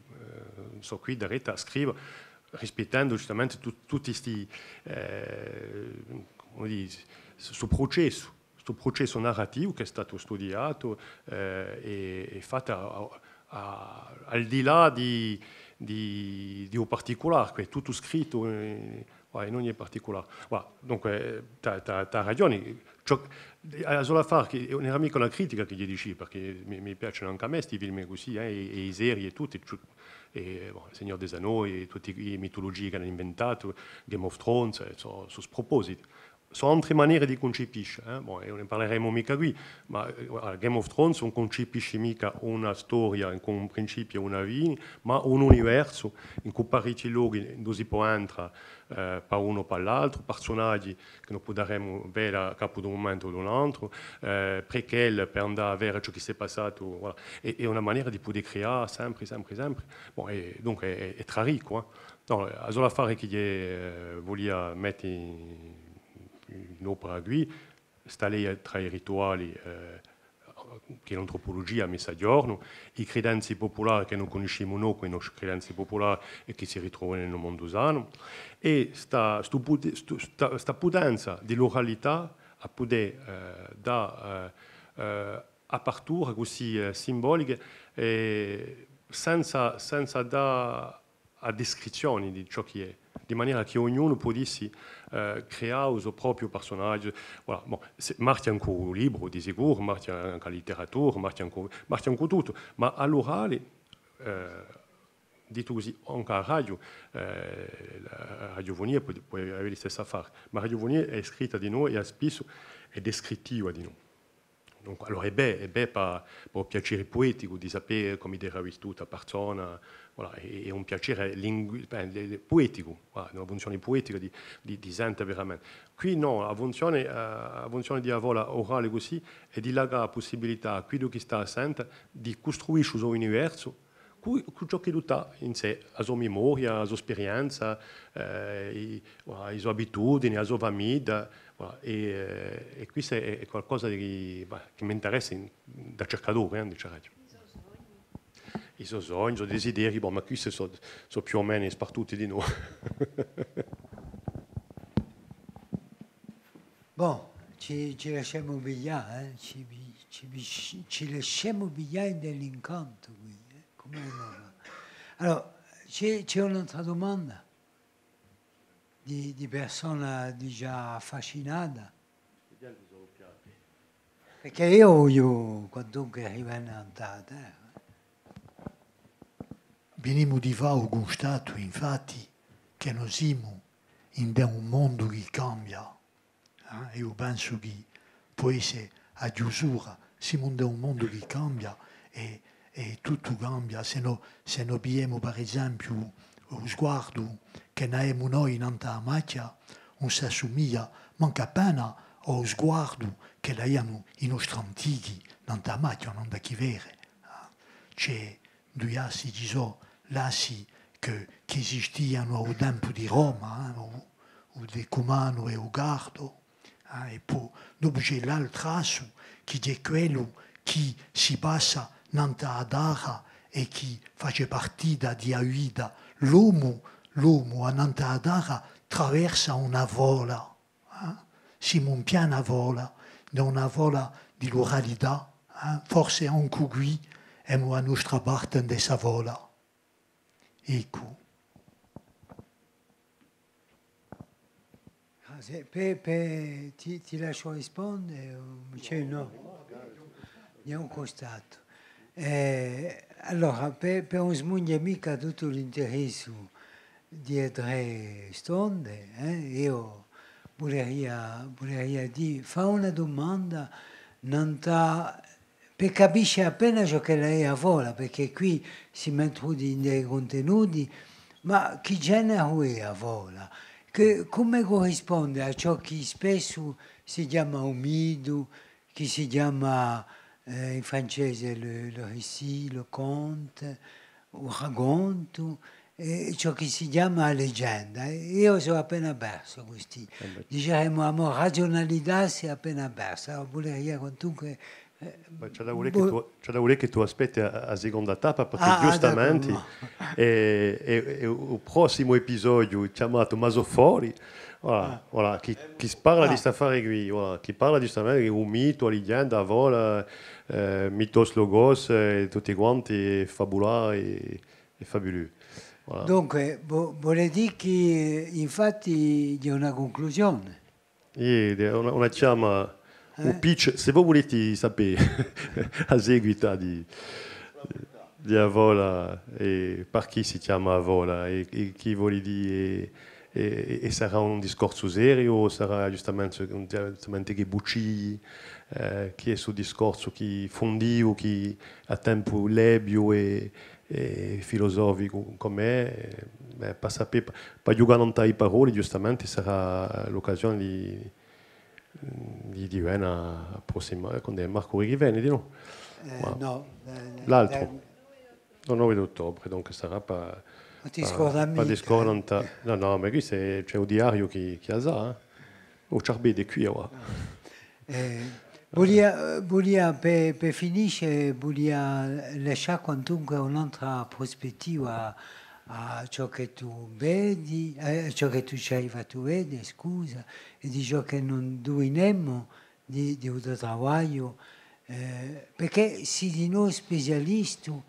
sò quì daretu à scrive, rispittendu ghjustamente tut-, tutti sti, eh, cumu dì, stu prucessu, stu prucessu narrativu chì hè statu studiatu, eh, è, è fattu à, à, à, al di là di, di, di u particulare, chì hè tuttu scrittu, eh, voilà, in ogni particulare. Voilà, dunque, eh, t'hà, t'hà, t'hà ragioni. Ciò, a sola affare chì, ùn era micca una critica chì dici, perchè mi, mi piacenu ancu à mè sti film cusì, eh, è, è i serii è tutti, ciò, è, bon, Signor des Anneaux, è tutti i mitulugii ch'anu inventatu, Game of Thrones, eh, sò, sò spropositi. Sò altre manere di cuncipisce, eh? Bon, è ùn ne parleremu micca quì, ma, eh, guarda, Game of Thrones ùn cuncipisci micca una storia incù un principiu è una fini, ma un universu incù parechji lochi induve si pò entre, eh, pà unu o pà l'altru, parsunaghji chì no puderemu vede à capu d'un mumentu o d'un antru, eh, prequel per andà à vede ciò chì s'hè passatu, voilà. Hè, hè una manera di pudè creà sempri, sempri, sempri. Bon, è dunque hè, hè, hè trà riccu, eh. Nò, a sola affare chì, eh, vulia mette in, in opera quì, sta leia trà i rituali, eh, chì l'antropulugia hà messu à ghjornu, i cridenzi pupulari chì no cunniscimu noi, quì, i nostri cridenzi pupulari è chì si ritrovanu in u mondu sanu, è sta, stu pute-, stu, sta, sta putenza di l'uralità à pudè, eh, dà, eh, eh, aperture cusì, eh, simboliche, eh, senza, senza dà a discrizzioni di ciò chì hè, di manera chì ognunu pudissi, eh, creà u so propiu parsunaghju. Voilà, bon, sè, marchja ancu u libru, di sicuru, marchja ancu a litteratura, marchja ancu, marchja ancu tuttu, ma à l'urali, eh, dittu cusì, ancu à a radiu, eh, a radiofunia pò, pò avè listessi affari, ma a radiofunia hè scritta dinò è à spissu hè descrittiva dinò. Dunque, allora, hè bè, hè bè pà, pà u piaceri pueticu di sapè cumu era vistuta a parsona, voilà, hè, hè un piaceri lingui-, eh, le-, le-, pueticu, voilà, una funzioni puetica di, di, di sente veramente. Quì nò, a funzioni, eh, a funzioni di a fola urali cusì hè di lacà a pussibilità à quiddu chì stà à sente di custruisce u so universu, cù, cù ciò ch'ellu t'hà in sè, a so memoria, a so sperienza, eh, i, i so abitudini, a so famidda, voilà. È, eh, è questu hè, hè qualcosa di, bah, chì m'interessa in, da circadori, eh, diceraghju. I so sogni, i so desiderii, bon, ma questi sò, sò più o menu spartuti dinò. Bon, ci, ci lasciemu piglià, eh? Ci, ci, ci lasciemu piglià in l'incantu quì, eh? Cumu ùn fà? Allora, ci hè, ci hè un'altra dumanda di, di persona digià affascinata? Perchè eiu vogliu quantunque rivene à a terra. Vinimu di fà u cunstatu, infatti, chì no simu ind'un mondu chì cambia. Eh, eiu pensu chì pò esse a chjusura, simu ind'è un mondu chì cambia è, è tuttu cambia. Sè no, sè no pigliemu, per esempiu, u sguardu chì n'avemu noi nant'à a machja, ùn s'assumiglia mancu appena à u sguardu chì l'avianu i nostri antichi nant'à a machja, nant'à chì vede. Eh, ci hè dui lassi, ci sò lassi chì, chì esistianu à u tempu di Roma, eh, u, u decumanu è u cardu, eh, è po dopu ci hè l'altru lassu, chì hè quellu chì si passa nant'à a terra è chì face partita di a vita. L'omu, l'omu, annant'à a terra, traversa una fola. Eh? Simu in piena fola, ind'una fola di l'uralità, eh? Forse ancu quì emu a nostra parte ind'è sta fola. Eccu. Ah, sè, pè, pè, ti, ti lasciu risponde, o ci hè, nò? Hè un custatu. Eh, allora, per, per ùn smunghje micca tuttu l'interessu di e trè stonde, eh, eiu vuleria, vuleria dì, fà una dumanda nant'à, per capisce appena ciò ch'ella hè a fola, perchè quì simu intruti in i cuntenuti, ma chì generu hè a fola? Chì, cumu currisponde à ciò chì spessu si chjama u mitu, chì si chjama, eh, in francese le, le récit, le conte, u racontu, è ciò chì si chjama a legenda. È eiu sò appena persu custì. Eh bè. Diceremu, a mo raziunalità s'hè appena persa. Allora, vuleria quantunque, eh, ma ci hè da vulè chì tù, ci hè da vulè chì tù aspetti a, a seconda tappa, perchè ghjustamenti, eh, eh, eh, u prossimu episodiu chjamatu Ma sò fori, voilà, voilà, chì, chì parla di st'affari quì, voilà, chì parla ghjustamenti di u mitu, a legenda, a fola, eh, mythos, logos, eh, tutti quanti, è fabulà, è, è fabuleux. Voilà. Dunque, vo-, vole dì chì, infatti, hè una cunclusione. Iè, hè una, una chjama, u pitch, s'è vo vuleti sapè a seguita di, di a fola, è parchì si chjama a fola, è, è chì voli dì, è, è, è sarà un discorsu seriu, o sarà ghjustamenti, ghjustamenti chè bucii, eh, chì hè stu discorsu chì fundiu, chì à tempu lebiu è, è filusoficu cum'è, eh, pà sapè, pà, pà ghjucà nant'à i paroli, ghjustamenti sarà l'occasione di, di, di vena à a prossima, quand'hè Marcu chì veni, di nò? Eh, nò, eh, l'altru. Nò, nò, nove d'ottobre, donc sarà pà, pà, pà discorre nant'à, nò, nò, ma quì ci hè, ci hè u diariu chì, chì a sà, eh. U ciarbeddu hè quì, avà. Eh, vulia, vulia per, per finisce, vulia lascià quantunque un'altra pruspettiva à ciò chì tù vedi, eh, ciò chì tù ci hai fattu vede, scusa, è di ciò chì no induvinemu di, di u to travagliu, eh, perchè sì dinò specialistu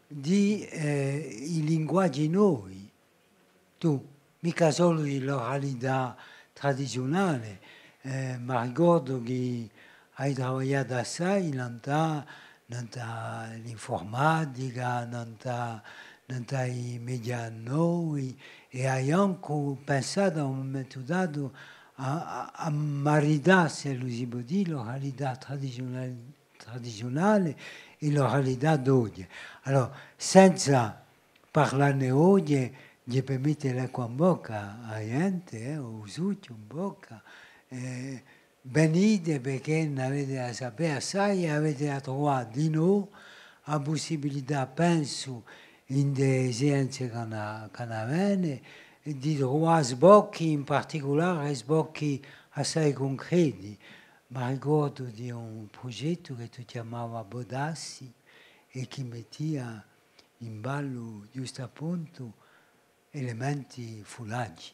di, eh, i linguaghji novi. Tù, micca solu di l'oralità tradiziunale, eh, m'arricordu chì hai travagliatu assai nant'à, nant'à l'infurmatica, nant'à, nant'à i media novi, è hai ancu pensatu à un mumentu datu à, à, à marità, s'ellu si pò dì, l'oralità tradiziunale, tradiziunale è l'oralità d'oghje. Allora, senza parlà ne oghje, ghjè per mette l'acqua in bocca à a ghjente, eh, u suchju in bocca, eh, venite perchè n'avete da sapè assai è avete da truvà dinò a pussibilità, pensu, in e seienze ch'anu, ch'anu da vene, di truvà sbocchi, in particulare sbocchi assai cuncreti. M'arricordu di un prughjettu chì tù chjamava Bodassi è chì mettia in ballu, ghjustu appuntu, elementi fulaghji.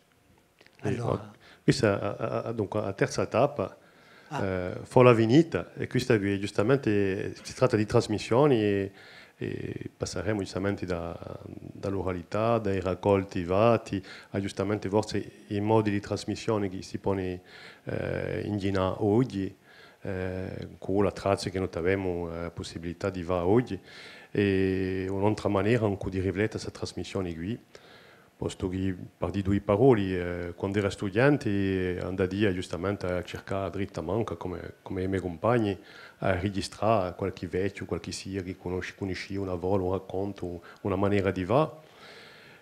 Allora, questa hè, eh, eh, dunque, a terza tappa, eh, fola finita, è questa quì, ghjustamenti, si tratta di trasmissioni è, è passaremu ghjustamenti da, da l'uralità, da i raccolti fatti, à ghjustamenti forse i modi di trasmissioni chì si poni, eh, inghjinà oghji, eh, cù l'attrazzi chì no t'avemu, eh, pussibilità di fà oghji, è un'antra manera ancu di riflette à sta trasmissioni quì, postu chì, par dì dui paroli, eh, quand'era studienti, andaia ghjustamenti à circà à dritta manca, cum'è, cum'è i me cumpagni, à rigistrà qualchì vechju, qualchissia chì cunnosci-, cunniscia una fola, un raccontu, una manera di fà.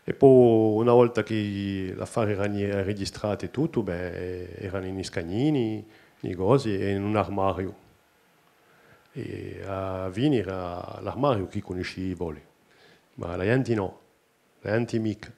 È po una volta chì l'affari erani rigistrati è tuttu, bè, erani in i scagnini, i cosi, è in un armariu. È à finiri era l'armariu chì cunniscia i foli. Ma a ghjenti nò, a ghjenti micca.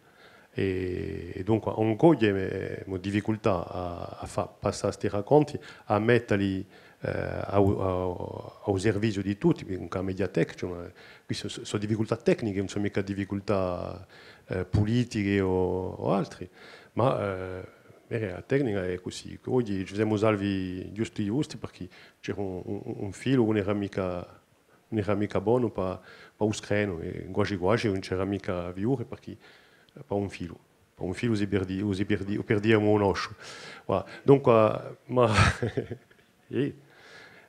È, è dunque, ancu oghje, eh, emu difficultà à, à fà passà sti racconti, à mettali, eh, à u, à, à u serviziu di tutti, perchè ancu a mediateca, cioè, ma queste sò, sò difficultà tecniche, ùn sò micca difficultà, eh, pulitiche o, o altri. Ma, eh, eh, a tecnica hè cusì. Oghje ci semu salvi ghjusti ghjusti, perchè c'era un, un, un filu chì ùn era micca, ùn era micca bonu pà, pà u screnu, è guasi guasi ùn c'era micca fiure, perchè, eh, pà un filu. Pà un filu si perdi-, u si perdi-, u perdiamu un osciu. Voilà. Dunque, ma, eh,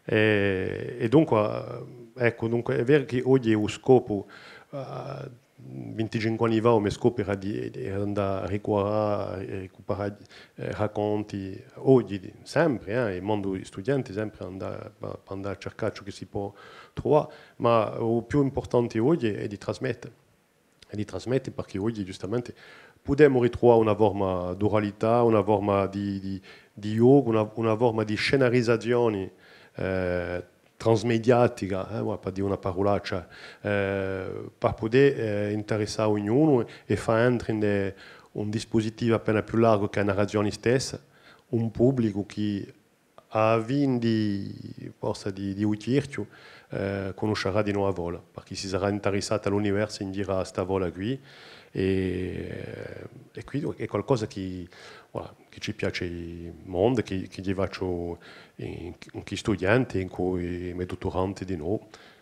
È, è dunque, eccu, dunque, hè vera chì oghje u scopu, eh, vinticinque anni fà, u me scopu era di, era d'andà à ricuperà, ricuperà, eh, racconti, oghje, di, sempre, eh, è mandu i studienti sempre à andà, à, à andà à circà ciò chì si pò truvà, ma u più impurtante oghje hè di trasmette. È di trasmette, perchè oghje, ghjustamente, pudemu ritruvà una forma d'uralità, una forma di, di, di ghjocu, una, una forma di scenarizazioni, eh, transmediatica, eh, voilà, per dì una parulaccia, eh, per pudè, eh, interessà ognunu è fà entre in un dispusitivu appena più largu chè a narrazioni stessa, un publicu chì à a fine di, forse di, di u chjerchju, eh, cunniscerà dinò a fola, perchè si sarà interessatu à l'universu in ghjiru à sta fola quì, è, è quì hè qualcosa chì, voilà, chì ci piace mondu, chì, chì ghjè fattu in, in chì studienti, incù i me dutturanti dinò,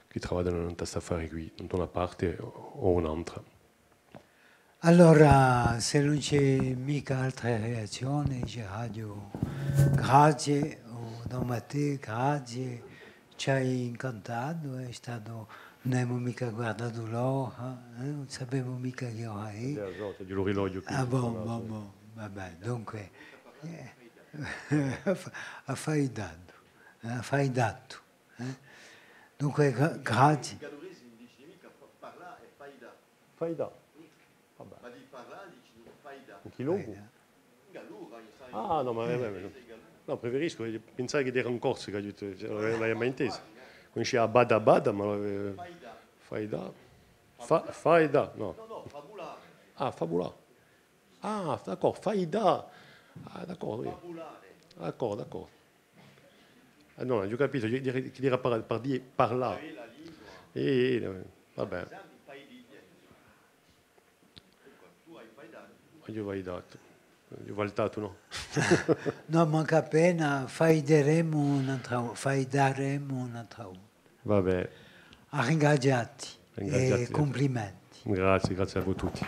chì travaglianu in st'affari quì, da una parte o un'altra. Allora, s'ellu ùn ci hè micca altre reazzione, diceraghju grazie, o Don Mattè, grazie, ci hai incantatu, hè statu, ùn avemu micca guardatu l'ora, eh, ùn sapemu micca chì ora hè. È a sorta di l'uriloghju quì. Ah, bon, bon, bon, va bè, dunque, eh, affaidatu, eh, affaidatu, eh. Dunque, gra-, grazie. Faidà. Vabbè. Ma di parlà, dici, faidà. In chì locu? Faidà. In Gallura, io sai. Ah, nò, ma, eh, eh, nò, preferiscu, eh, pensai chì era in Corsica, ghjè, eh, ùn l'aviu mai intesu. Cunniscia a bada bada, ma, eh, faidà. Fa-, faidà, nò. Nò, nò, fabulà. Ah, fabulà. Ah, d'accordu, faidà. Ah, d'accordu, eh. Fabulà. D'accordu, d'accordu. Ah, nò, aghju capitu, chì, chì era per, per dì, parlà. Eh, eh, eh, vabbè. Aghju faidatu. Aghju faltatu, nò? Nò, mancu appena, faideremu un'altra vo-, faidaremu un'altra volta. Vabbè. À ringrazià ti. Ringrazià ti. È cumplimenti. Grazie, grazie à voi tutti.